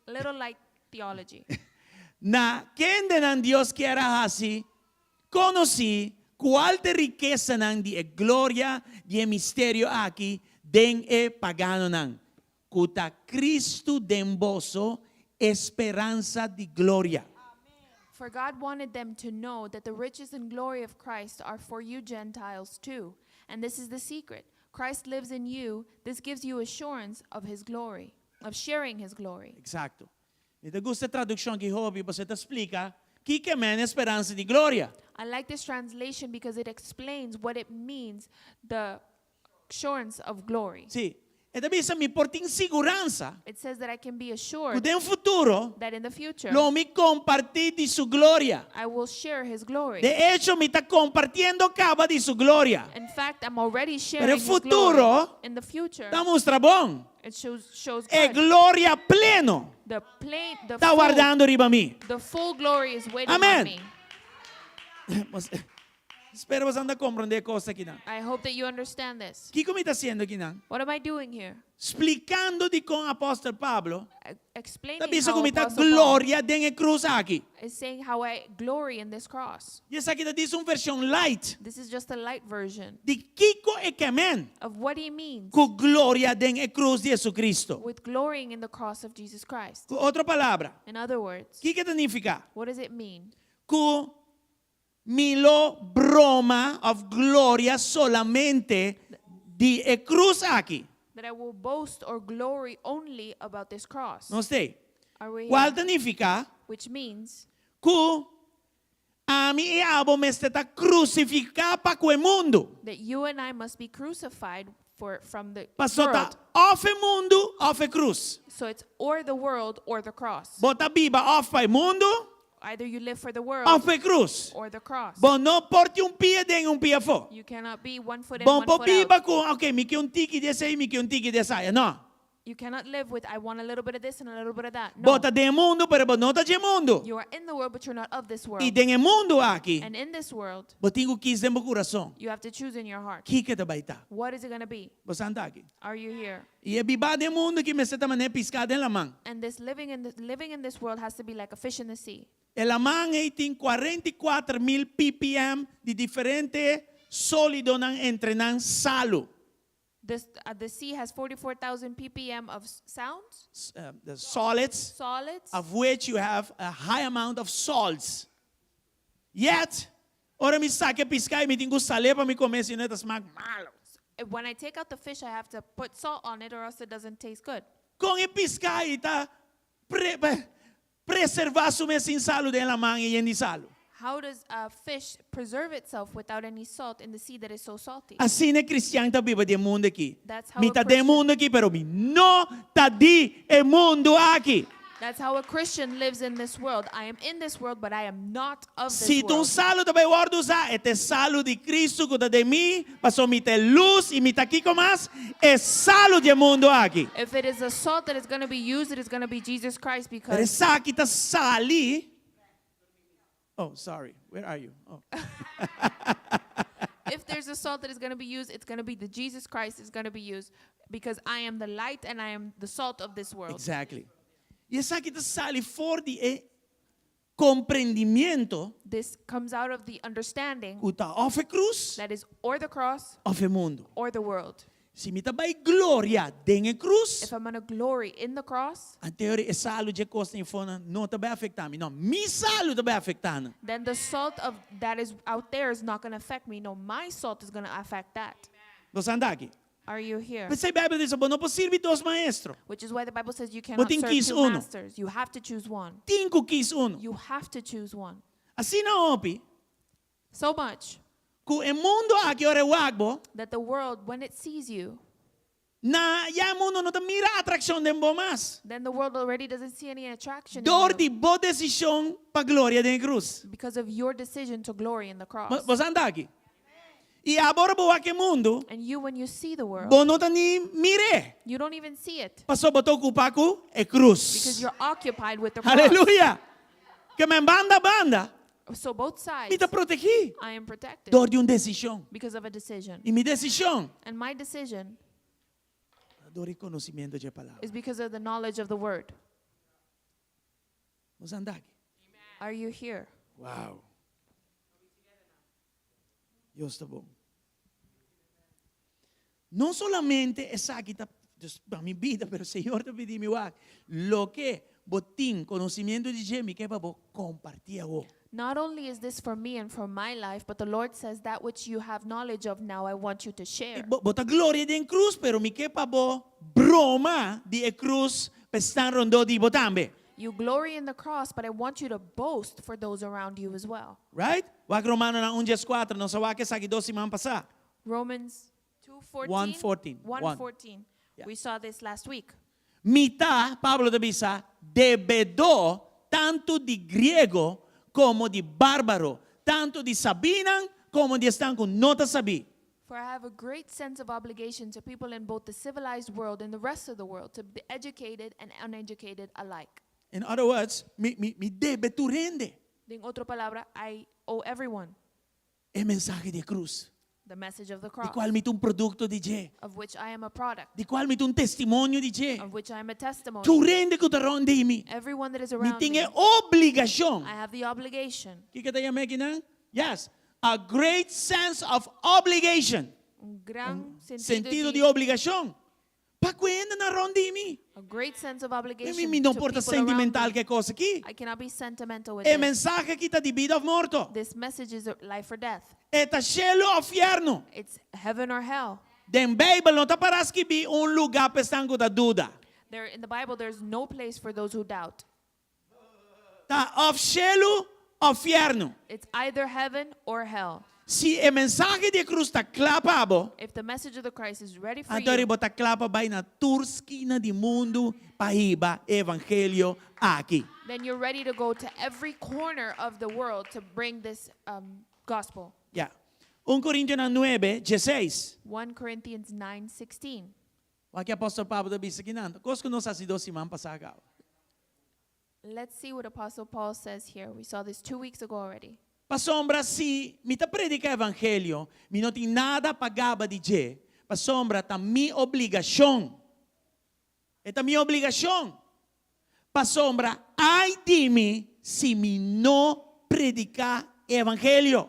Little light theology. Na kendenan Dios kier a hasi konosí kual ta e rikesanan di e gloria di e misterio aki den e paganonan, ku ta Kristu den boso, e speransa di gloria. For God wanted them to know that the riches and glory of Christ are for you Gentiles too. And this is the secret. Christ lives in you. This gives you assurance of his glory, of sharing his glory. Eksakto. Mi ta gusta e tradukshon aki hopi, pasobra e ta splika kiko ke men e speransa di gloria. I like this translation because it explains what it means, the assurance of glory. Sí. E ta bisa mi por tin siguransa It says that I can be ku assured den futuro that in the future lo mi kompartí di su gloria. I will share his glory. De echo, mi ta kompartiendo kaba di su gloria. In fact, I'm already sharing Pero his glory. futuro In the future, ta mustra bon. it shows E good. gloria pleno The plain, the ta full, wardando riba mi. the full glory is waiting Amen. on me. Spera boso ta komprondé kos akinan. I hope that you understand this. Kiko mi ta hasiendo akinan? What am I doing here? Splikando di kon Apòstel Pablo Explaining ta bisa how ku mi ta Apostle Paul gloria den e krus aki. is saying how I glory in this cross. I esaki ta djis un vershon light This is just a light version di kiko e ke men of what he means ku gloria den e krus di Jesucristo. with glorying in the cross of Jesus Christ. Ku otro palabra, In other words, kiko e ta nifiká? what does it mean? Ku mi lo broma òf gloria solamente di e krus aki. That I will boast or glory only about this cross. Nos t'ei? Are we Kual here? ta nifiká? Which means Ku ami i abo mester ta krusifiká pa ku e mundu. that you and I must be crucified for from the Paso ta world. òf e mundu òf e krus. So it's or the world or the cross. Bo ta biba òf pa e mundu Either you live for the world òf pa e krus. or the cross. Bo no por tin un pia den un pia afó. You cannot be one foot in, Bo one por foot out. biba ku, ok, mi ke un tiki di esei, mi ke un tiki di esaya. No. You cannot live with I want a little bit of this and a little bit of that. No. Bo ta den mundu, pero bo no ta di mundu. You are in the world, but you're not of this world. I den e mundu aki, And in this world, bo tin ku kies den bo kurason. you have to choose in your heart. Kiko ta bai ta? What is it going to be? Bo sa aki. Are you here? I e biba den mundu aki mester ta manera piská den laman. And this living in this world has to be like a fish in the sea. E laman ei tin 44 mil ppm di diferente sólidonan entre nan salu. The sea has 44,000 ppm of sounds, The solids, solids, of which you have a high amount of salts. Yet, ora mi saka e piská mi tin ku sal'é pa mi kome, sino e ta smak malu. When I take out the fish, I have to put salt on it or else it doesn't taste good. Kon e piská ei ta preservá su mes sin salu den laman yen di salu. How does a fish preserve itself without any salt in the sea that is so salty? Asina e kristian ta biba den mundu aki. That's how Mi a ta den Christian- mundu aki, pero mi no ta di e mundu aki. That's how a Christian lives in this world. I am in this world, but I am not of this Si ta un world. salu ta bai wòrdu usá, e ta e salu di Kristu ku ta den mi, paso mi ta lus i mi ta kiko mas, e salu di e mundu aki. If it is a salt that is going to be used, it is going to be Jesus Christ Pero because esaki ta sali. Oh, sorry. Where are you? Oh. if there's a salt that is going to be used, it's going to be the Jesus Christ is going to be used because I am the light and I am the salt of this world. Exactly. I esaki ta sali for di e komprendementu This comes out of the understanding ku ta òf e krus that is or the cross òf e mundu. or the world. Si mi ta bai gloria den e krus. If I'm going to glory in the cross, Anto e salu di e kosnan eifonan no ta bai afektá mi. No, mi salu ta bai afektá nan. Then the salt of that is out there is not going to affect me. No, my salt is going to affect that. Bo ta aki? Are you here? P'esei Beibel ta bisa, bo no por sirbi dos maestro. Which is why the Bible says you cannot tin serve kies two uno. masters. You have to choose one. Tin ku kies uno. You have to choose one. Asina hopi, So much ku e mundu aki ora e wak bo, that the world, when it sees you, na ya e mundu no ta mira atrakshon den bo mas. Then the world already doesn't see any attraction in Dor you di bo desishon pa gloria den e krus. Because of your decision to glory in the cross. Bo ta aki? I abo ora bo wak e mundu, And you, when you see the world, bo no ta ni mir'é. You don't even see it Paso bo ta okupá ku e krus. Because you're occupied with the cross. Aleluya! Ke men banda banda, So both sides, mi ta protegí I am protected dor di un desishon. Because of a decision. I mi desishon And my decision dor di konosementu di e palabra. Is because of the knowledge of the word. Bo ta aki? Are you here? Wow. Dios ta bon. No solamente esaki ta pa mi bida, pero Señor ta pidi mi wak. Loke bo tin konosementu di dje, mi ke pa bo kompartí awo. Not only is this for me and for my life, but the Lord says that which you have knowledge of now, I want you to share. Bo, bo ta gloria den krus, pero mi ke pa bo broma di e krus pa esnan rondó di bo tambe. You glory in the cross, but I want you to boast for those around you as well. Right? Wak Romanonan 1:14, nos a wak esaki dos siman pasá. Romans 2:14. 1:14. 1:14. Yeah. We saw this last week. Mi ta, Pablo ta bisa, debedó tantu di griego komo di bárbaro, tantu di sabínan komo di esnan ku no ta sabí. For I have a great sense of obligation to people in both the civilized world and the rest of the world, to the educated and uneducated alike. In other words, mi, mi, mi debe tur hende Den otro palabra, I owe everyone e mensahe di e krus, the message of the di cross, kual mi ta un produkto di dje, of which I am a product, di kual mi ta un testimonio di dje. Of which I am a testimony. Tur hende ku ta rònt di mi, Everyone that is mi around tin me, e obligashon. I have the obligation. Kiko ta yama akinan? Yes, a great sense of obligation. Un gran sentido, Sentido di obligashon. Pa ku hende nan rònt di mi. A great sense of Mi, obligation mi, mi no to por ta people around sentimental me. ku e kos aki. I cannot be sentimental with E this. mensahe aki ta di bida òf morto. This message is life or death. E ta shelu òf fièrnu. It's heaven or hell. Den Beibel no ta para skibí un lugá pa esnan ku ta duda. There in the Bible there's no place for those who doubt. Ta òf shelu òf fièrnu. It's either heaven or hell. Si e mensahe di e krus ta kla pa bo, If the message of the Christ is ready for anto you, bo ta kla pa bai na tur skina di mundu pa hiba e evangelio aki. Then you're ready to go to every corner of the world to bring this gospel. Ya. 1 Korintionan 9, 16. 1 Corinthians 9:16. Wak ke apòstel Pablo ta bisa akinan. Kos ku nos a hasi dos siman pasá kaba. Let's see what Apostle Paul says here. We saw this 2 weeks ago already. Pasobra si mi ta prediká evangelio, mi no tin nada pa gaba di dje. Pasobra ta mi obligashon. E ta mi obligashon. Pasobra ai di mi si mi no prediká evangelio.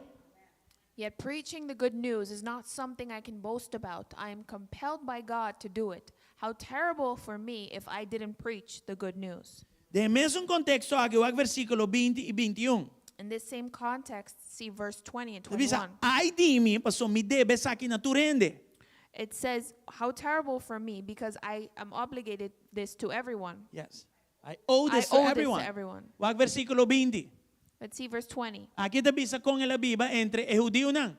Yet preaching the good news is not something I can boast about. I am compelled by God to do it. How terrible for me if I didn't preach the good news. Den mesun konteksto aki, wak versíkulo 20 i 21. In this same context, see verse 20 and Ta bisa, 21. ai di mi, paso mi debe esaki na tur hende. It says, How terrible for me, because I am obligated this to everyone. Yes. I owe I this to owe this everyone. to everyone. Wak versíkulo 20. Let's see verse 20. Aki ta bisa kon el a biba entre e hudiunan.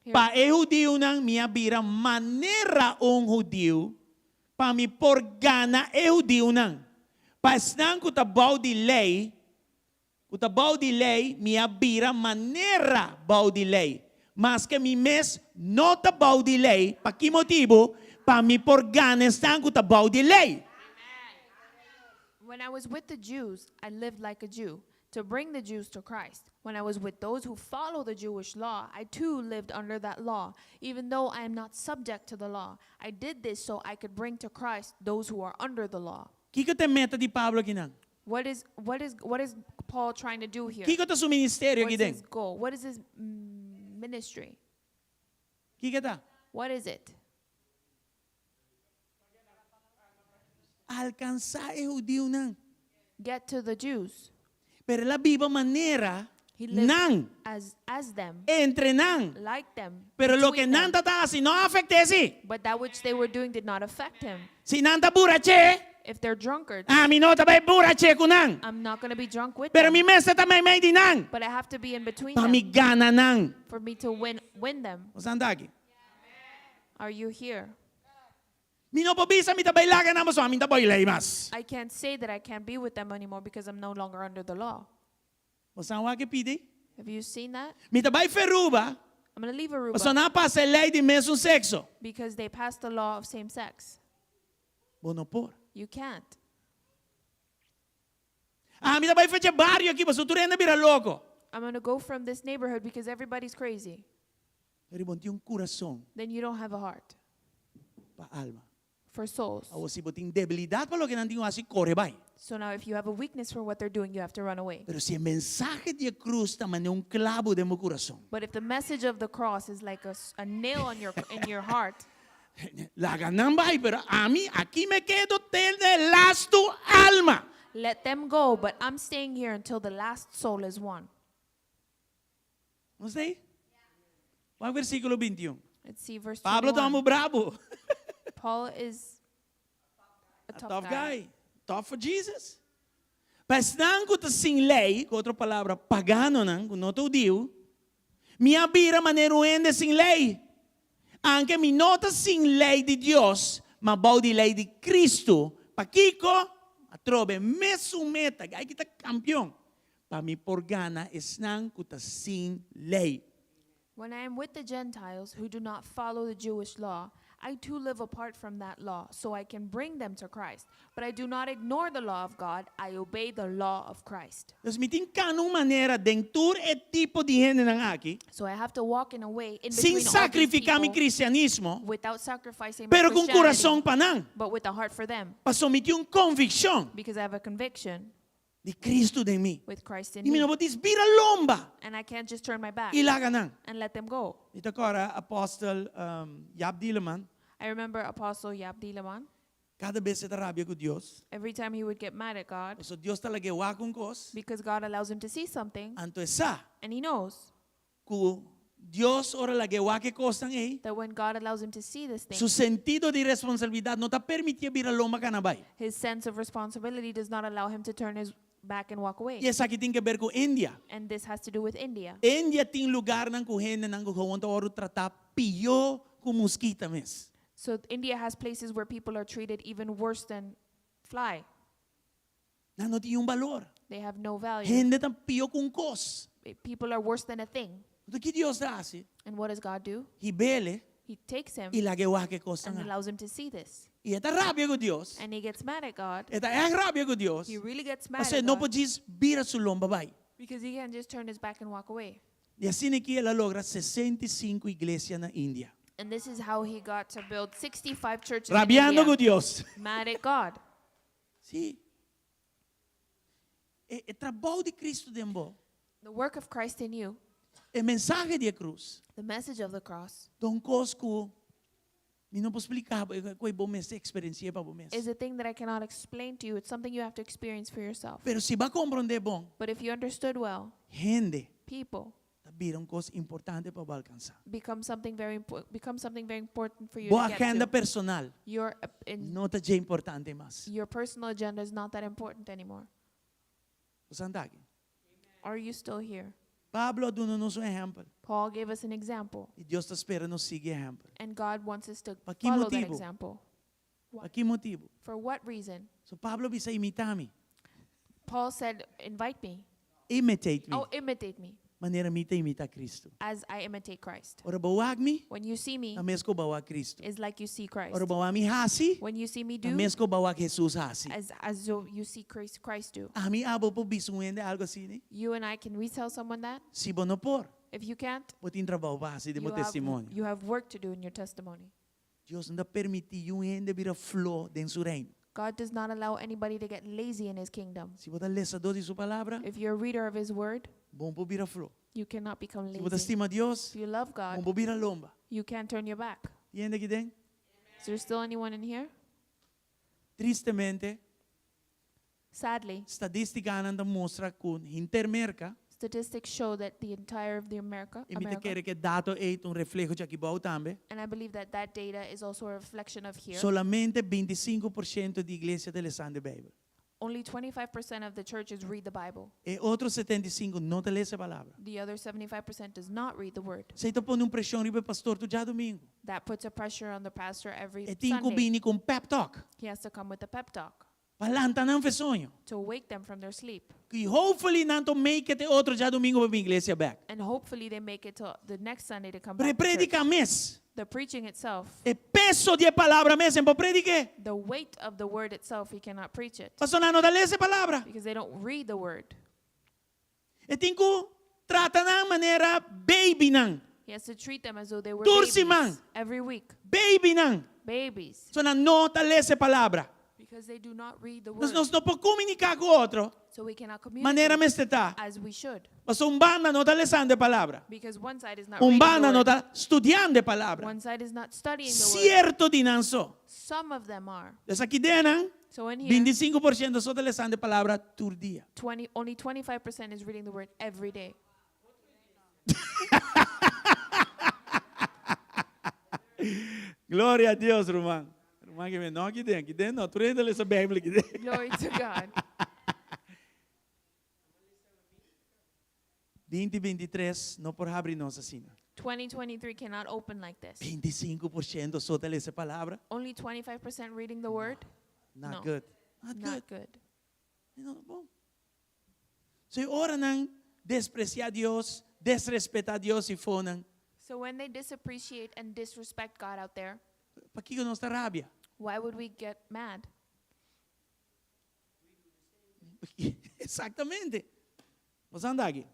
Here. Pa e hudiunan mi a bira manera un hudiu, pa mi por gana e hudiunan. Pa esnan ku ta bou di lei, ku ta bou di lei, mi a bira manera bou di lei. Maske mi mes no ta bou di lei, pa ki motibu? Pa mi por gana esnan ku ta bou di lei. When I was with the Jews, I lived like a Jew, to bring the Jews to Christ. When I was with those who follow the Jewish law, I too lived under that law, even though I am not subject to the law. I did this so I could bring to Christ those who are under the law. Kiko ta e meta di Pablo akinan? What is Paul trying to do here? Kiko ta su ministerio What's aki den? His goal? What is his ministry? Kiko ta? What is it? Alkansá e hudiunan. Get to the Jews. Pero el a biba manera He lived nan, as, as them, entre nan. like them. Pero loke between nan them. ta hasi no a afekt'é si. But that which they were doing did not affect him. Si nan ta buraché, If they're drunkards, ami no ta bai buraché ku nan. I'm not going to be drunk with Pero them. mi mester ta meimei di nan, But I have to be in between pa mi them gana nan. for me to win, win them. Bo ta aki? Are you here? Mi no por bisa mi ta bai laga nan pasobra mi n' ta bou lei mas. I can't say that I can't be with them anymore because I'm no longer under the law. Bo a wak e pida ei? Have you seen that? Mi ta bai for Aruba, I'm going to leave Aruba pasobra nan a pasa e lei di mesun sekso. because they passed the law of same sex. Bo no por. You can't. Ah, mi ta bai for di e bario aki, pasobra tur hende a bira loko. I'm going to go from this neighborhood because everybody's crazy. Pero bo n' tin un kurason Then you don't have a heart pa alma. for souls. Awor si bo tin debilidat pa loke nan tin ku hasi, kore bai. So now if you have a weakness for what they're doing, you have to run away. Pero si e mensahe di e krus ta manera un klabu den bo kurason. But if the message of the cross is like a, s- a nail on your, in your heart, Laga nan bai, pero ami aki mi kedo te e lastu alma. let them go, but I'm staying here until the last soul is won. Nos t'ei? Wak versíkulo 21. Let's see verse Pablo 21. ta bravo. Paul is a A tough, tough guy. guy. Tough for Jesus. Pa esnan ku ta sin lei, ku otro palabra, paganonan, ku no ta hudiu, mi a bira manera un hende sin lei. Aunke mi no ta sin lei di Dios, ma bou di lei di Kristu. Pakiko? Atrobe, mesun meta, gai ki ta kampion. Pa mi por gana esnan ku ta sin lei. When I am with the Gentiles who do not follow the Jewish law, I too live apart from that law, so I can bring them to Christ. But I do not ignore the law of God, I obey the law of Christ. Dus mi tin ku kana un manera den tur e tipo di hendenan aki, So I have to walk in a way in sin between all these sakrifiká mi people kristianismo, without sacrificing my pero ku Christianity, kurason pa nan. but with a heart for them, Paso mi tin un konvikshon because I have a conviction di Kristu den mi. with Christ in I mi me. no por bira lomba And I can't just turn my back i laga nan. and let them go. Mi ta kòrda apòstel um, Jaap Dieleman, I remember Apostle Jaap Dieleman. kada bes e ta rabia ku Dios. Every time he would get mad at God, Paso Dios ta lag'é wak un kos, because God allows him to see something, anto e sa and he knows ku Dios ora lag'é wak e kosnan ei, that when God allows him to see this thing, su sentido di responsabilidat no ta permitié bira lomba kana bai. his sense of responsibility does not allow him to turn his back and walk away. I esaki tin ke ber ku India. And this has to do with India. India tin lugánan ku hendenan ku gewoon ta wòrdu tratá pió ku muskita mes. So India has places where people are treated even worse than fly. Nan no tin un balor. They have no value. Hende ta pió ku un kos. People are worse than a thing. Anto kiko Dios ta hasi? And what does God do? Hib'é He takes him i lag'é wak e kos and nan. allows him to see this. I e ta rabia ku Dios. And he gets mad at God. E ta e rabia ku Dios. He really gets mad Mas at no God por bira su lomba bai. because he can just turn his back and walk away. I asina aki el a logra 65 iglesia na India. And this is how he got to build 65 churches in Rabiando ku India. Dios. Mad at God. Si. E, e trabou di Kristu den bo. The work of Christ in you, E mensahe di krus. the message of the cross, Ta un kos ku mi no por splika, ku bo mester eksperensiá pa bo mes. is a thing that I cannot explain to you. It's something you have to experience for yourself. Pero si bo a komprondé bon, But if you understood well, hende people ta bira un kos importante pa alkansá. become something very important become something very important for you Bo to get agenda to. personal Your in, no ta importante mas. your personal agenda is not that important anymore. Bo ta aki. Are you still here? Pablo a duna nos un ehèmpel. Paul gave us an example, I Dios ta spera nos sigui e ehèmpel. and God wants us to Pa ki follow that motibu? example. Pa ki motibu? For what reason? So Pablo a bisa imitá mi. Paul said, "Invite me. Imitate me. Oh, imitate me Manera mi ta imitá Kristu. as I imitate Christ." Ora bo wak mi, When you see me, ta meskos bo a wak Kristu. is like you see Christ. Ora bo wak mi hasi, When you see me ta do, meskos bo a wak Hesus hasi. as you see Christ do. Ami abo por bisa un hende algu asina, ne? You and I can we tell someone that? Si bo no por, If you can't, bo tin trabou pa hasi den you bo have, testimonio. you have work to do in your testimony. Dios no ta permití un hende bira floho den su reino. God does not allow anybody to get lazy in his kingdom. Si bo ta lesadó di su palabra, If you're a reader of his word, bo n' por bira floho. you cannot become Si bo ta lazy. stima Dios, If you love bo n' God, por bira lomba. you can't turn your back. Tin hende aki den? Is there still anyone in here? Tristemente, Sadly, stadístikanan ta mustra ku henter Merka, statistics show that the entire of the America, i mi ta America kere ku e dato ei ta un refleho di aki bou tambe, and I believe that that data is also a reflection of here. solamente 25% di iglesia ta lesando Beibel. Only 25% of the churches read the Bible. E otro 75 no ta lesa e palabra. The other 75% does not read the word. Esei ta pone un preshon riba e pastor tur djadumingu. That puts a pressure on the pastor every E tin ku Sunday. bini ku un pep talk He has to come with a pep talk pa lanta nan for di soño. to wake them from their sleep. I hopefully nan ta make it otro djadumingu pa bin iglesia back. And hopefully they make it to the next Sunday to come Pero back to church. predika mes. The preaching itself, E peso di e palabra mes, e n' por predik'é. the weight of the word itself, he cannot preach it Paso nan no ta lesa e palabra. because they don't read the word. E tin ku trata nan manera baby nan. He has to treat them as though they were Tur babies siman. every week. Baby nan. Babies. So nan no ta lesa e palabra. Because they do not read the Nos word. nos no por komuniká ku otro. So we cannot communicate Manera mester ta. as we should. Paso un banda no ta lesando e palabra. Because one side is not Un reading the banda no word. ta studiando e palabra. One side is not studying the word. Sierto di nan so. Some of them are. Anto aki den, So in here, 25% so ta lesando e palabra tur dia. 20, only 25% is reading the word every day. Gloria na Dios, ruman. Ruman ku mi no aki den, aki den no, tur hende ta lesa Beibel aki den. Glory to God. 2023 no por habri nos asina. 2023 cannot open like this. 25% so ta lesa e palabra. Only 25% reading the word? Not No. good. Not Not good. good. No, bon. So ora nan despresiá Dios, disrespetá Dios eifó nan, So when they disappreciate and disrespect God out there, pakiko nos ta rabia? why would we get mad? Eksaktamente. Ban anda aki.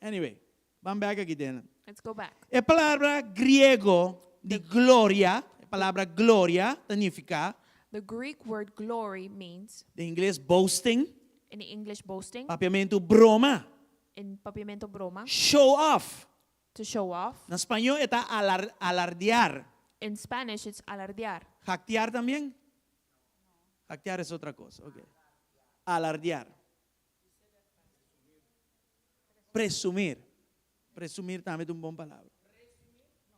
Anyway, ban back aki den. Let's go back. E palabra griego di gloria, e palabra gloria, signifiká, The Greek word glory means, den ingles boasting, in English boasting, papiamentu broma, in papiamento broma, show off. to show off. Na spañó ta alar, alardear. In Spanish, it's alardear. Jactear también. Jactear es otra cosa. Ok. Alardear. Presumir. Presumir tambe ta un bon palabra.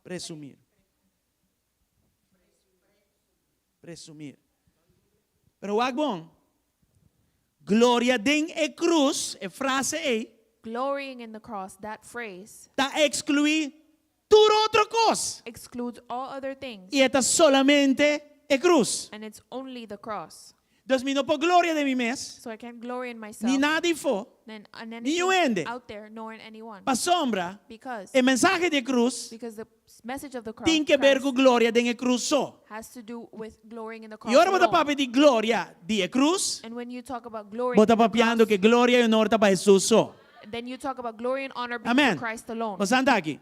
Presumir. Presumir. Pero wak bon. Gloria den e krus, e frase ei, Glorying in the cross, that phrase ta ekskluí tur otro kos. excludes all other things, I ta solamente e krus. and it's only the cross. Anto, mi no por gloria den mi mes, So I can't glory in myself, ni nada eifó. and, and Ni anything hende. out there, nor in anyone. Pasombra, Because, e mensahe di krus because the message of the cross tin ku ber Christ ku gloria den e krus so. has to do with glorying in the cross. I ora bo ta alone. papia di gloria di e krus, And when you talk about glory, bo ta in the papiando cross, ku gloria i honor ta pa Hesus so. then you talk about glory and honor being Amèn. to Christ alone. Bo ta aki.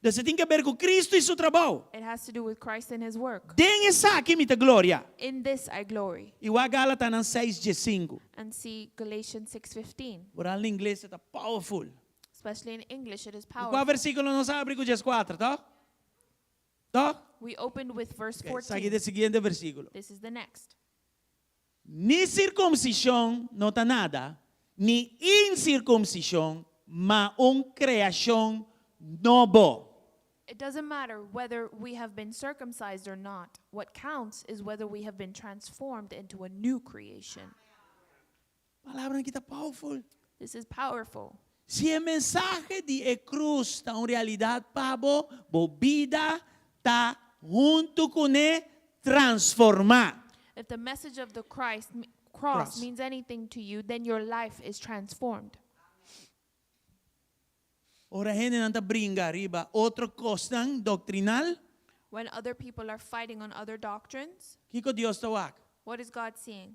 Anto, tin ku ber ku Kristu i su trabou. It has to do with Christ and his work. Den esaki mi ta gloria. In this I glory. I wak Galatanan 6, 5. And see Galatians 6:15. Foral na ingles ta powerful. Especially in English, it is Kua powerful. versíkulo nos a habri ku 4, ta? Ta? We opened with verse Okay, esaki 14. ta e siguiente versíkulo. This is the next. Ni sirkunsishon no ta nada, ni insirkunsishon, ma un kreashon nobo. It doesn't matter whether we have been circumcised or not. What counts is whether we have been transformed into a new creation. Palabra aki ta powerful. This is powerful. Si e mensahe di e krus ta un realidat pa bo, bo bida ta huntu kuné transformá. If the message of the Christ cross, Cross. means anything to you, then your life is transformed. Ora hendenan ta bringa riba otro kosnan doktrinal, When other people are fighting on other doctrines, Kiko Dios ta wak. what is God seeing?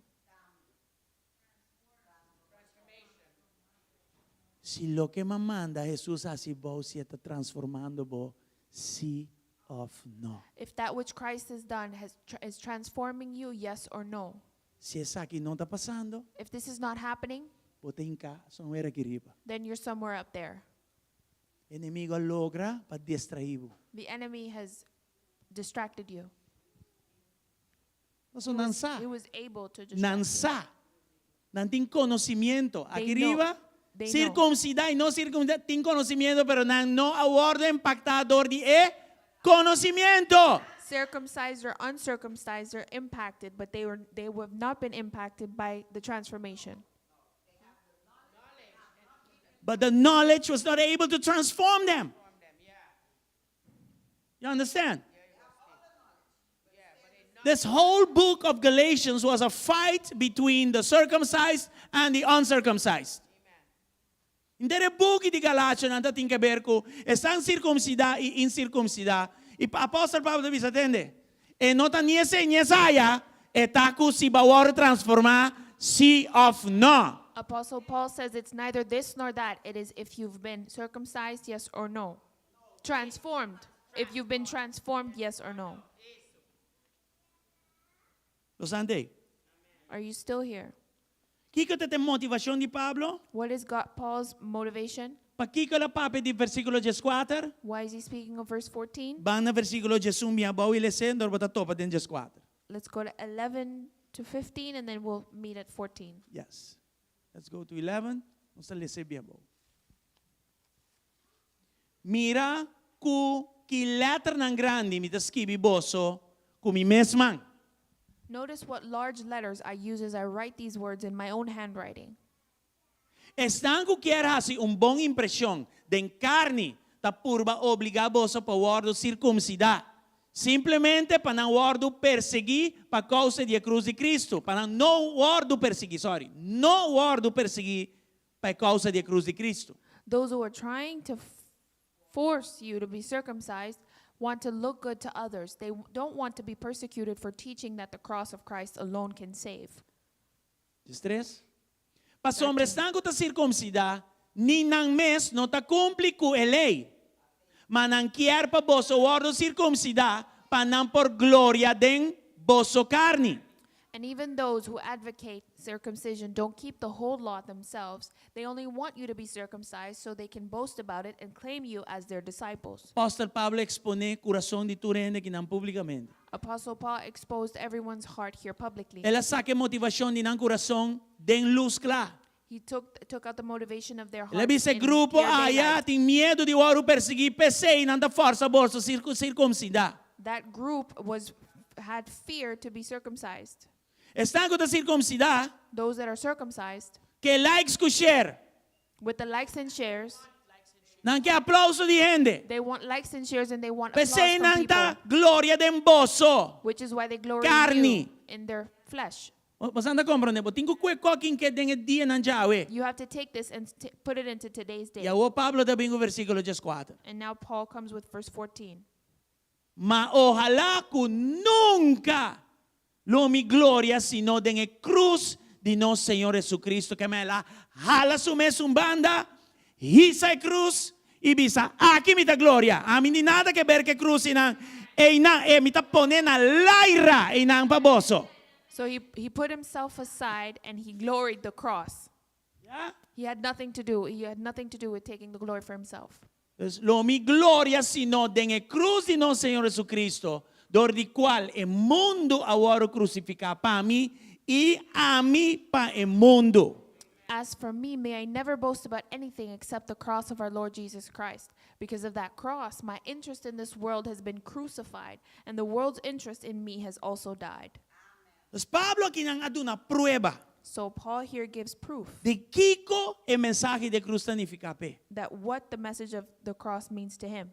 Si loke m'a manda Hesus hasi bo, si ta transformando bo, si òf no. If that which Christ has done is transforming you, yes or no. Si esaki no ta pasando, If this is not happening, bo ta hinká somewhere aki riba. then you're somewhere up there. Enemigu a logra pa distraí bo. The enemy has distracted you. Paso nan sa. He was able to distract Nan you. sa. Nan tin conocimiento. They Aki know. riba, They know. circuncidá y no circuncidá tin conocimiento, pero nan no a wordo impactá door di e conocimiento. Circumcised or uncircumcised are impacted, but they have not been impacted by the transformation. But the knowledge was not able to transform them. You understand? This whole book of Galatians was a fight between the circumcised and the uncircumcised. Henter e buki di Galationan ta tin keber ku esnan sirkumsidá i insirkumsidá. I apòstel Pablo ta bisa, Tende, e no ta ni esei ni esaya, e ta ku si bo a wòrdu transformá, sí òf nò. Apostle Paul says it's neither this nor that. It is if you've been circumcised, yes or no. Transformed. If you've been transformed, yes or no. Los ante. Are you still here? Kiko ta e motivashon di Pablo? What is God, Paul's motivation? Pakiko el a papia di versíkulo 14? Why is he speaking of verse 14? Ban na versíkulo 11 bin abou i les'é, anto bo ta topa den 14. Let's go to 11 to 15 and then we'll meet at 14. Yes. Let's go to 11. Nos ta les'é bin abou. Mira ku ki lèternan grandi mi ta skibi boso ku mi mes man. Notice what large letters I use as I write these words in my own handwriting. Esnan ku kier hasi un bon impreshon den karni ta purba obligá boso pa wòrdu sirkumsidá, simplemente pa nan wòrdu persiguí pa kousa di e krus di Kristu, pa nan no wòrdu persiguí, sorry, no wòrdu persiguí pa e kousa di e krus di Kristu. Those who are trying to force you to be circumcised want to look good to others. They don't want to be persecuted for teaching that the cross of Christ alone can save. 13. Pasobra esnan ku ta sirkumsidá, ni nan mes no ta kumpli ku e lei, ma nan kier pa boso wòrdu sirkumsidá pa nan por gloria den boso karni. And even those who advocate circumcision don't keep the whole law themselves, they only want you to be circumcised so they can boast about it and claim you as their disciples. Apòstel Pablo a eksponé kurason di tur hende kinan públikamente. Apostle Paul exposed everyone's heart here publicly. El a saka e motivashon di nan kurason den lus kla. He took took out the motivation of their El a hearts bisa e in grupo clear aya daylight. tin miedu di wòrdu persiguí, p'esei nan ta fòrsa boso sirkumsidá. That group was had fear to be circumcised. Esnan ku ta sirkumsidá. Those that are circumcised. Ke likes ku share. With the likes and shares. Nan ke aplauso di hende. They want likes and shares and they want applause P'esei from nan people. ta gloria den boso. Which is why they glory in Carni. you, in their flesh. Boso a komprondé? Bo tin ku kue kokin ke den e dianan djawe. You have to take this and put it into today's day. I awor Pablo ta bin ku versíkulo 14. And now Paul comes with verse 14. Ma ohalá ku nunka lo mi gloria sino den e krus di nos Señor Jesucristo, ke el a hala su mes un banda, hisa e krus i bisa, Aki mi ta gloria, ami ni nada ke ber ku e krus einan, einan e mi ta pone na laira einan pa boso. So he, he put himself aside and he gloried the cross. Ya? He had nothing to do. He had nothing to do with taking the glory for himself. Pues, lo mi gloria sino den e cruz di nos Señor Jesucristo, dor di cual e mundo a wòrdu crucificá pa mi i ami pa e mundo. As for me, may I never boast about anything except the cross of our Lord Jesus Christ. Because of that cross, my interest in this world has been crucified, and the world's interest in me has also died. Pues Pablo akinan a duna prueba. So Paul here gives proof. Di kiko e mensahe di krus ta nifiká p'e. That what the message of the cross means to him.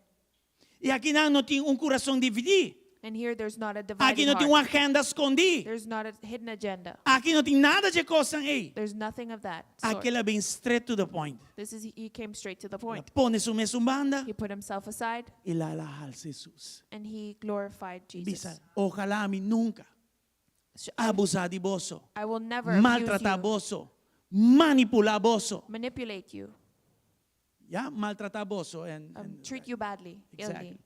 I akinan no tin un kurason dividí. And here there's not a divided Aki no tin un heart. agenda skondí. There's not a hidden agenda. Aki no tin nada dje kosnan ei. There's nothing of that sort. Aki el a bin straight to the point. This is he came straight to the El a point. pone su mes un banda He put himself aside i el a alsa Hesus. and he glorified Jesus. Bisa, ojalá mi nunka abusá di boso, I will never abuse maltratá you, boso, manipulá boso. manipulate you, Ya, maltratá boso en, um, en- treat you badly, Exactly. illy.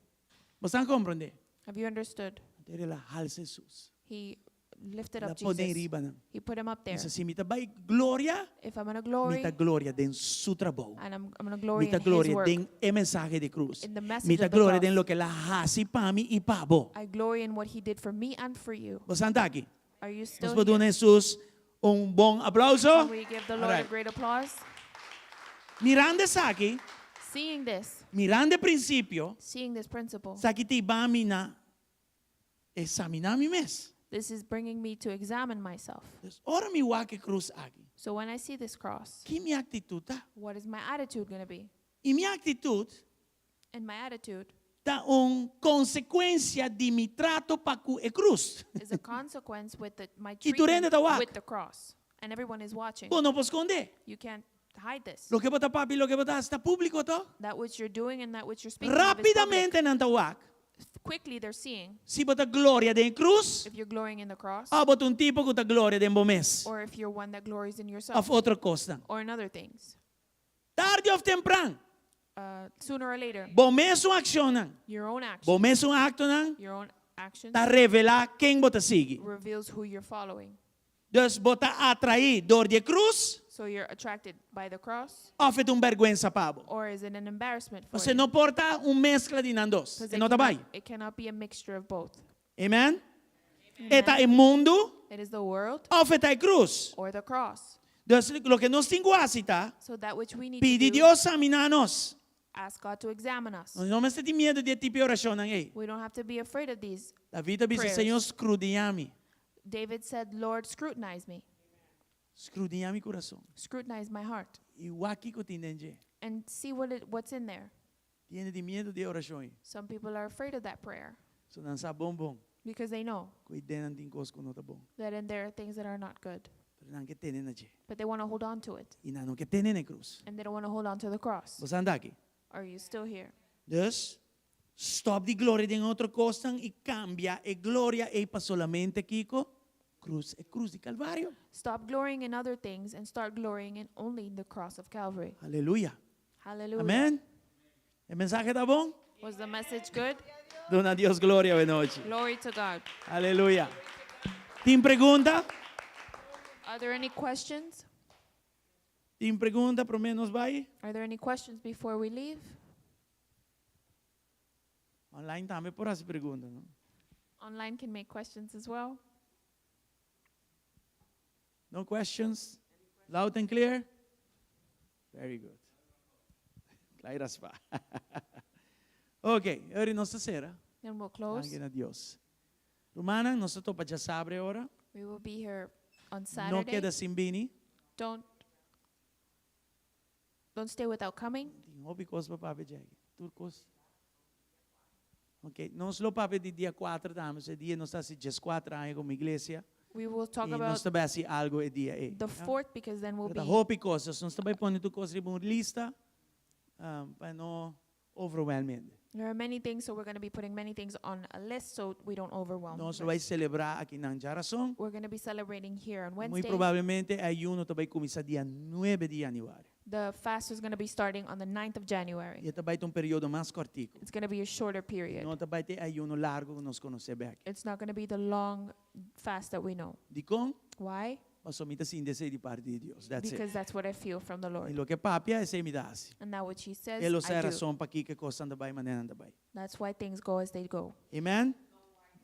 Bo a komprondé? Have you understood? Anto el a halsa Hesus. He lifted El a up pone Jesus. riba nan. He put him up there. Bisa, si mi ta bai gloria, If I'm gonna mi glory, ta gloria den su trabou. and I'm, I'm gonna glory Mi ta in his gloria work. den e mensahe di krus. In the message Mi ta of the gloria cross. den loke el a hasi pa mi i pa bo. I glory in what he did for me and for you. Bo ta aki? Are you Nos still por duna here? Hesus un bon aplauso? Can we give the Lord a Alright. great applause? Mirando esaki, Seeing this, mirando e prinsipio, seeing this principle, esaki ta hiba mi na eksaminá mi mes. this is bringing me to examine myself. Dus ora mi wak e krus aki, So when I see this cross, ki mi aktitut ta? what is my attitude going to be? I mi aktitut And my attitude ta un konsekuensia di mi trato pa ku e krus. is a consequence with the, my I tur hende treatment ta wak. with the cross. And everyone is watching. Bo no por skonde. You can't hide this. Loke bo ta papia i loke bo ta hasi ta públiko toch? That which you're doing and that which you're speaking of is public. Rápidamente nan ta wak. Quickly they're seeing Si bo ta gloria den e krus, if you're glorying in the cross òf bo ta un tipo ku ta gloria den bo mes or if you're one that glories in yourself òf otro kosnan. or in other things. Tardi òf tempran, Sooner or later, bo mesun akshonnan, your own action, bo mesun aktonan your own actions ta revelá ken bo ta sigui. reveals who you're following. Dus bo ta atraí dor di e krus So you're attracted by the cross òf e ta un bèrgwensa pa bo. or is it an embarrassment for Pasobra you? no por ta un meskla di nan dos. 'Cause E it no ta bai. cannot, it cannot be a mixture of both. Amen? E ta e mundu It is the world òf e ta e krus. or the cross. Dus loke nos tin ku hasi ta So that which we need to pidi do, Dios saminá nos. ask God to examine us. Nos no mester tin miedu di e tipo di orashonnan ei. We don't have to be afraid of these. David a bisa, Prayers. Señor, skrudiñá mi. David said, Lord, scrutinize me. Skrudiñá mi kurason. Scrutinize my heart I wak kiko tin den dje. and see what it, what's in there. Tin hende tin miedu di e orashon ei. Some people are afraid of that prayer So nan sa bon bon because they know ku ei den nan tin kos ku no ta bon. that in there are things that are not good, Pero nan ke tene na dje. but they want to hold on to it I nan no ke tene na e krus. and they don't want to hold on to the cross. Bo sa aki? Are you still here? Dus, stòp di gloria den otro kosnan i kambia e gloria ei pa solamente kiko? Krus, e krus di Kalvario. Stop glorying in other things and start glorying in only the cross of Calvary. Aleluya. Hallelujah. Amèn. E mensahe ta bon? Was the message good? Duna Dios gloria awe nochi. Glory to God. Aleluya. Tin pregunta? Are there any questions? Tin pregunta promé nos bai? Are there any questions before we leave? Online tambe por hasi pregunta, no? Online can make questions as well. No questions? Loud and clear? Very good. Klaar raspa. Ok, ora nos ta sera. Then we'll close. Danki na Dios. Rumannan, nos ta topa djasabra ora. We will be here on No Saturday. keda sin bini. Don't don't stay without coming. Tin hopi kos pa papia Jackie. Tur kos. Ok, nos lo papia di dia 4 tambe. E dia nos ta hasi 14 aña komo iglesia. We will talk I nos about ta bai hasi algu e dia ei. the fourth because then we'll Pero ta be hopi kos. Nos ta bai pone tur kos riba un lista um, pa no overwhelm hende. There are many things, so we're going to be putting many things on a list so we don't overwhelm. Nos the lo bai rest. selebrá aki na djarason. We're going to be celebrating here on Muy Wednesday. probablemente e ayuno ta bai kuminsá dia 9 di yanüari. The fast is going to be starting on the 9th of January. I e ta bai ta un periodo mas kòrtiku. It's going to be a shorter period. No ta bai ta e ayuno largu ku nos konosé bèk. It's not going to be the long fast that we know. Dikon? Why? Pasobra mi ta sinti esei di parti di Dios. That's it. Because that's what I feel from the I Lord. loke e papia, esei mi ta hasi. And that which He says, E lo sa I e do. rason pakiko e kosnan ta bai manera nan ta bai. That's why things go as they go. Amen?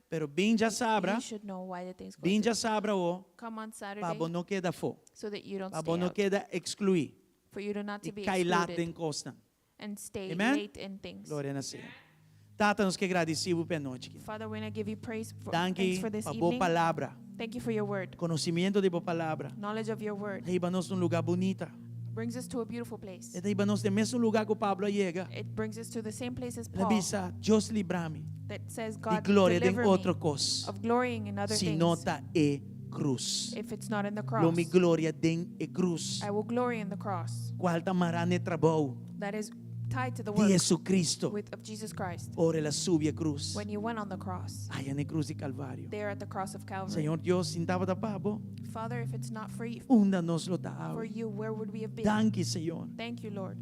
Pero bin djasabra, You should know why the things go. bin as they djasabra o, Come on pa Saturday bo no keda afó. so that you don't Pa bo stay no out. keda ekskluí. For you to not I to be kai lat excluded den kosnan. and stay Amen? late in things. Gloria na Señor. Tata, nos ke gradisí bo pa e anochi. Father, we want to give you praise for thanks Danki for this pa bo evening. palabra. Thank you for your word. Konosementu di bo palabra. Knowledge of your word Ta hiba nos na un lugá bunita. brings us to a beautiful place. E ta hiba nos na e mesun lugá ku Pablo a yega. It brings us to the same place as El a Paul bisa, Dios libra mi that says, di God gloria den deliver me otro kos. of glorying in other Si no things ta e krus. if it's not in the Lo cross. mi gloria den e krus. I will glory in the cross Kual ta mará na e trabou that is tied to the di work Jesucristo. with, of Jesus Christ. Ora el a subi e krus. When you went on the cross, Aya na e krus di Kalvario. there at the cross of Calvary. Señor Dios, si n'tabata pa bo, Father, if it's not for you, unda nos lo ta for awe. you, where would we have been? Danki, Señor, Thank you, Lord,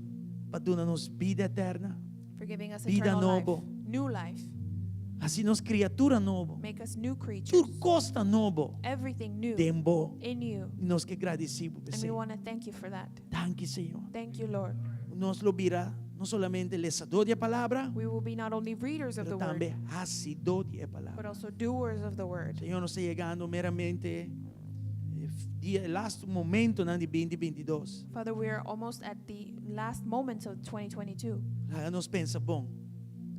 pa duna nos bida eterna. for giving us Bida eternal life, nobo. new life. Hasi nos kriatura nobo. Make us new Tur creatures. kos ta nobo. Everything new Den bo. in you. I nos ke gradisí bo And we p'esei. want to thank you for that. Danki, Señor. Thank you, Lord. Nos lo bira. no solamente lesadó di palabra, We will be not only readers of pero the word, tambe hasidó di but palabra. also doers of the word. Señor, nos ta yegando meramente eh, dia, last momentonan di 2022. Father, we are almost at the last moments of 2022. Laga nos pensa bon.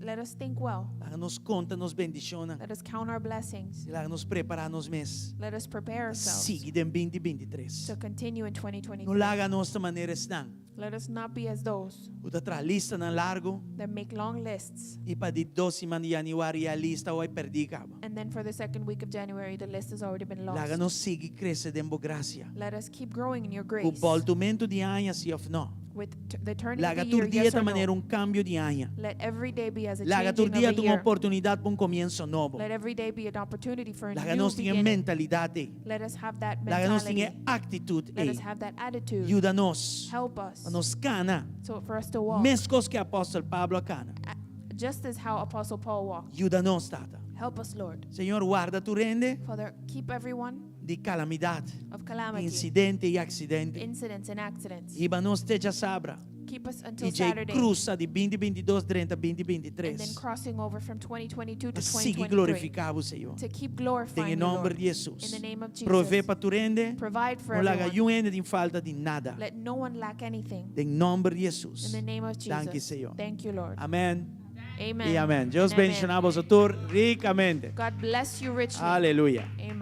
Let us think well. Laga nos konta nos bendishonnan. Let us count our blessings. Laga nos prepará nos mes. Let us prepare ourselves Sigui den 2023. to continue in No 2023. laga nos ta manera esnan. Let us not be as those Ku ta traha listanan largu that make long lists i pa di dos siman di yanüari e lista a pèrdè kaba. and then for the second week of January the list has already been Laga lost. nos sigui krese den bo grasia. Let us keep growing in your Ku grace. bòltumentu di aña si òf no. With the turning of Laga the tur year, dia yes ta or manera no. un kambio di aña. Let every day be as a Laga tur changing dia of ta a un year. oportunidat pa un komienso nobo. Let every day be an opportunity for a Laga new nos tin e beginning. mentalidat ei. Let us have that Laga nos tin e mentality. aktitut Let ei. us have that attitude. Yuda nos. Help us Pa nos kana. so for us to walk Meskos ku apòstel Pablo a kana. Just as how Apostle Paul walked. Yuda nos, Tata. Help us, Lord. Señor, warda tur hende Father, keep everyone di kalamidat, of calamity, insidente i aksidente. incidents, and accidents. Hiba nos te djasabra. Keep us until I djei Saturday. krusa di 2022 drenta And then 2023. crossing over from 2022 to Sigui 2023. glorifiká bo, Señor. To keep Den glorifying you, nòmber Lord. di Jesus. In the name of Jesus. Provee pa tur hende. Provide for No laga everyone. niun hende tin falta di nada. Let no one lack anything. Den nòmber di In Jesus. the name of Jesus. Danki, Señor. Thank you, Lord. Amèn. Amen. I amèn. Dios And amen. bendishoná boso tur rikamente. God bless you richly. Aleluya. Amen.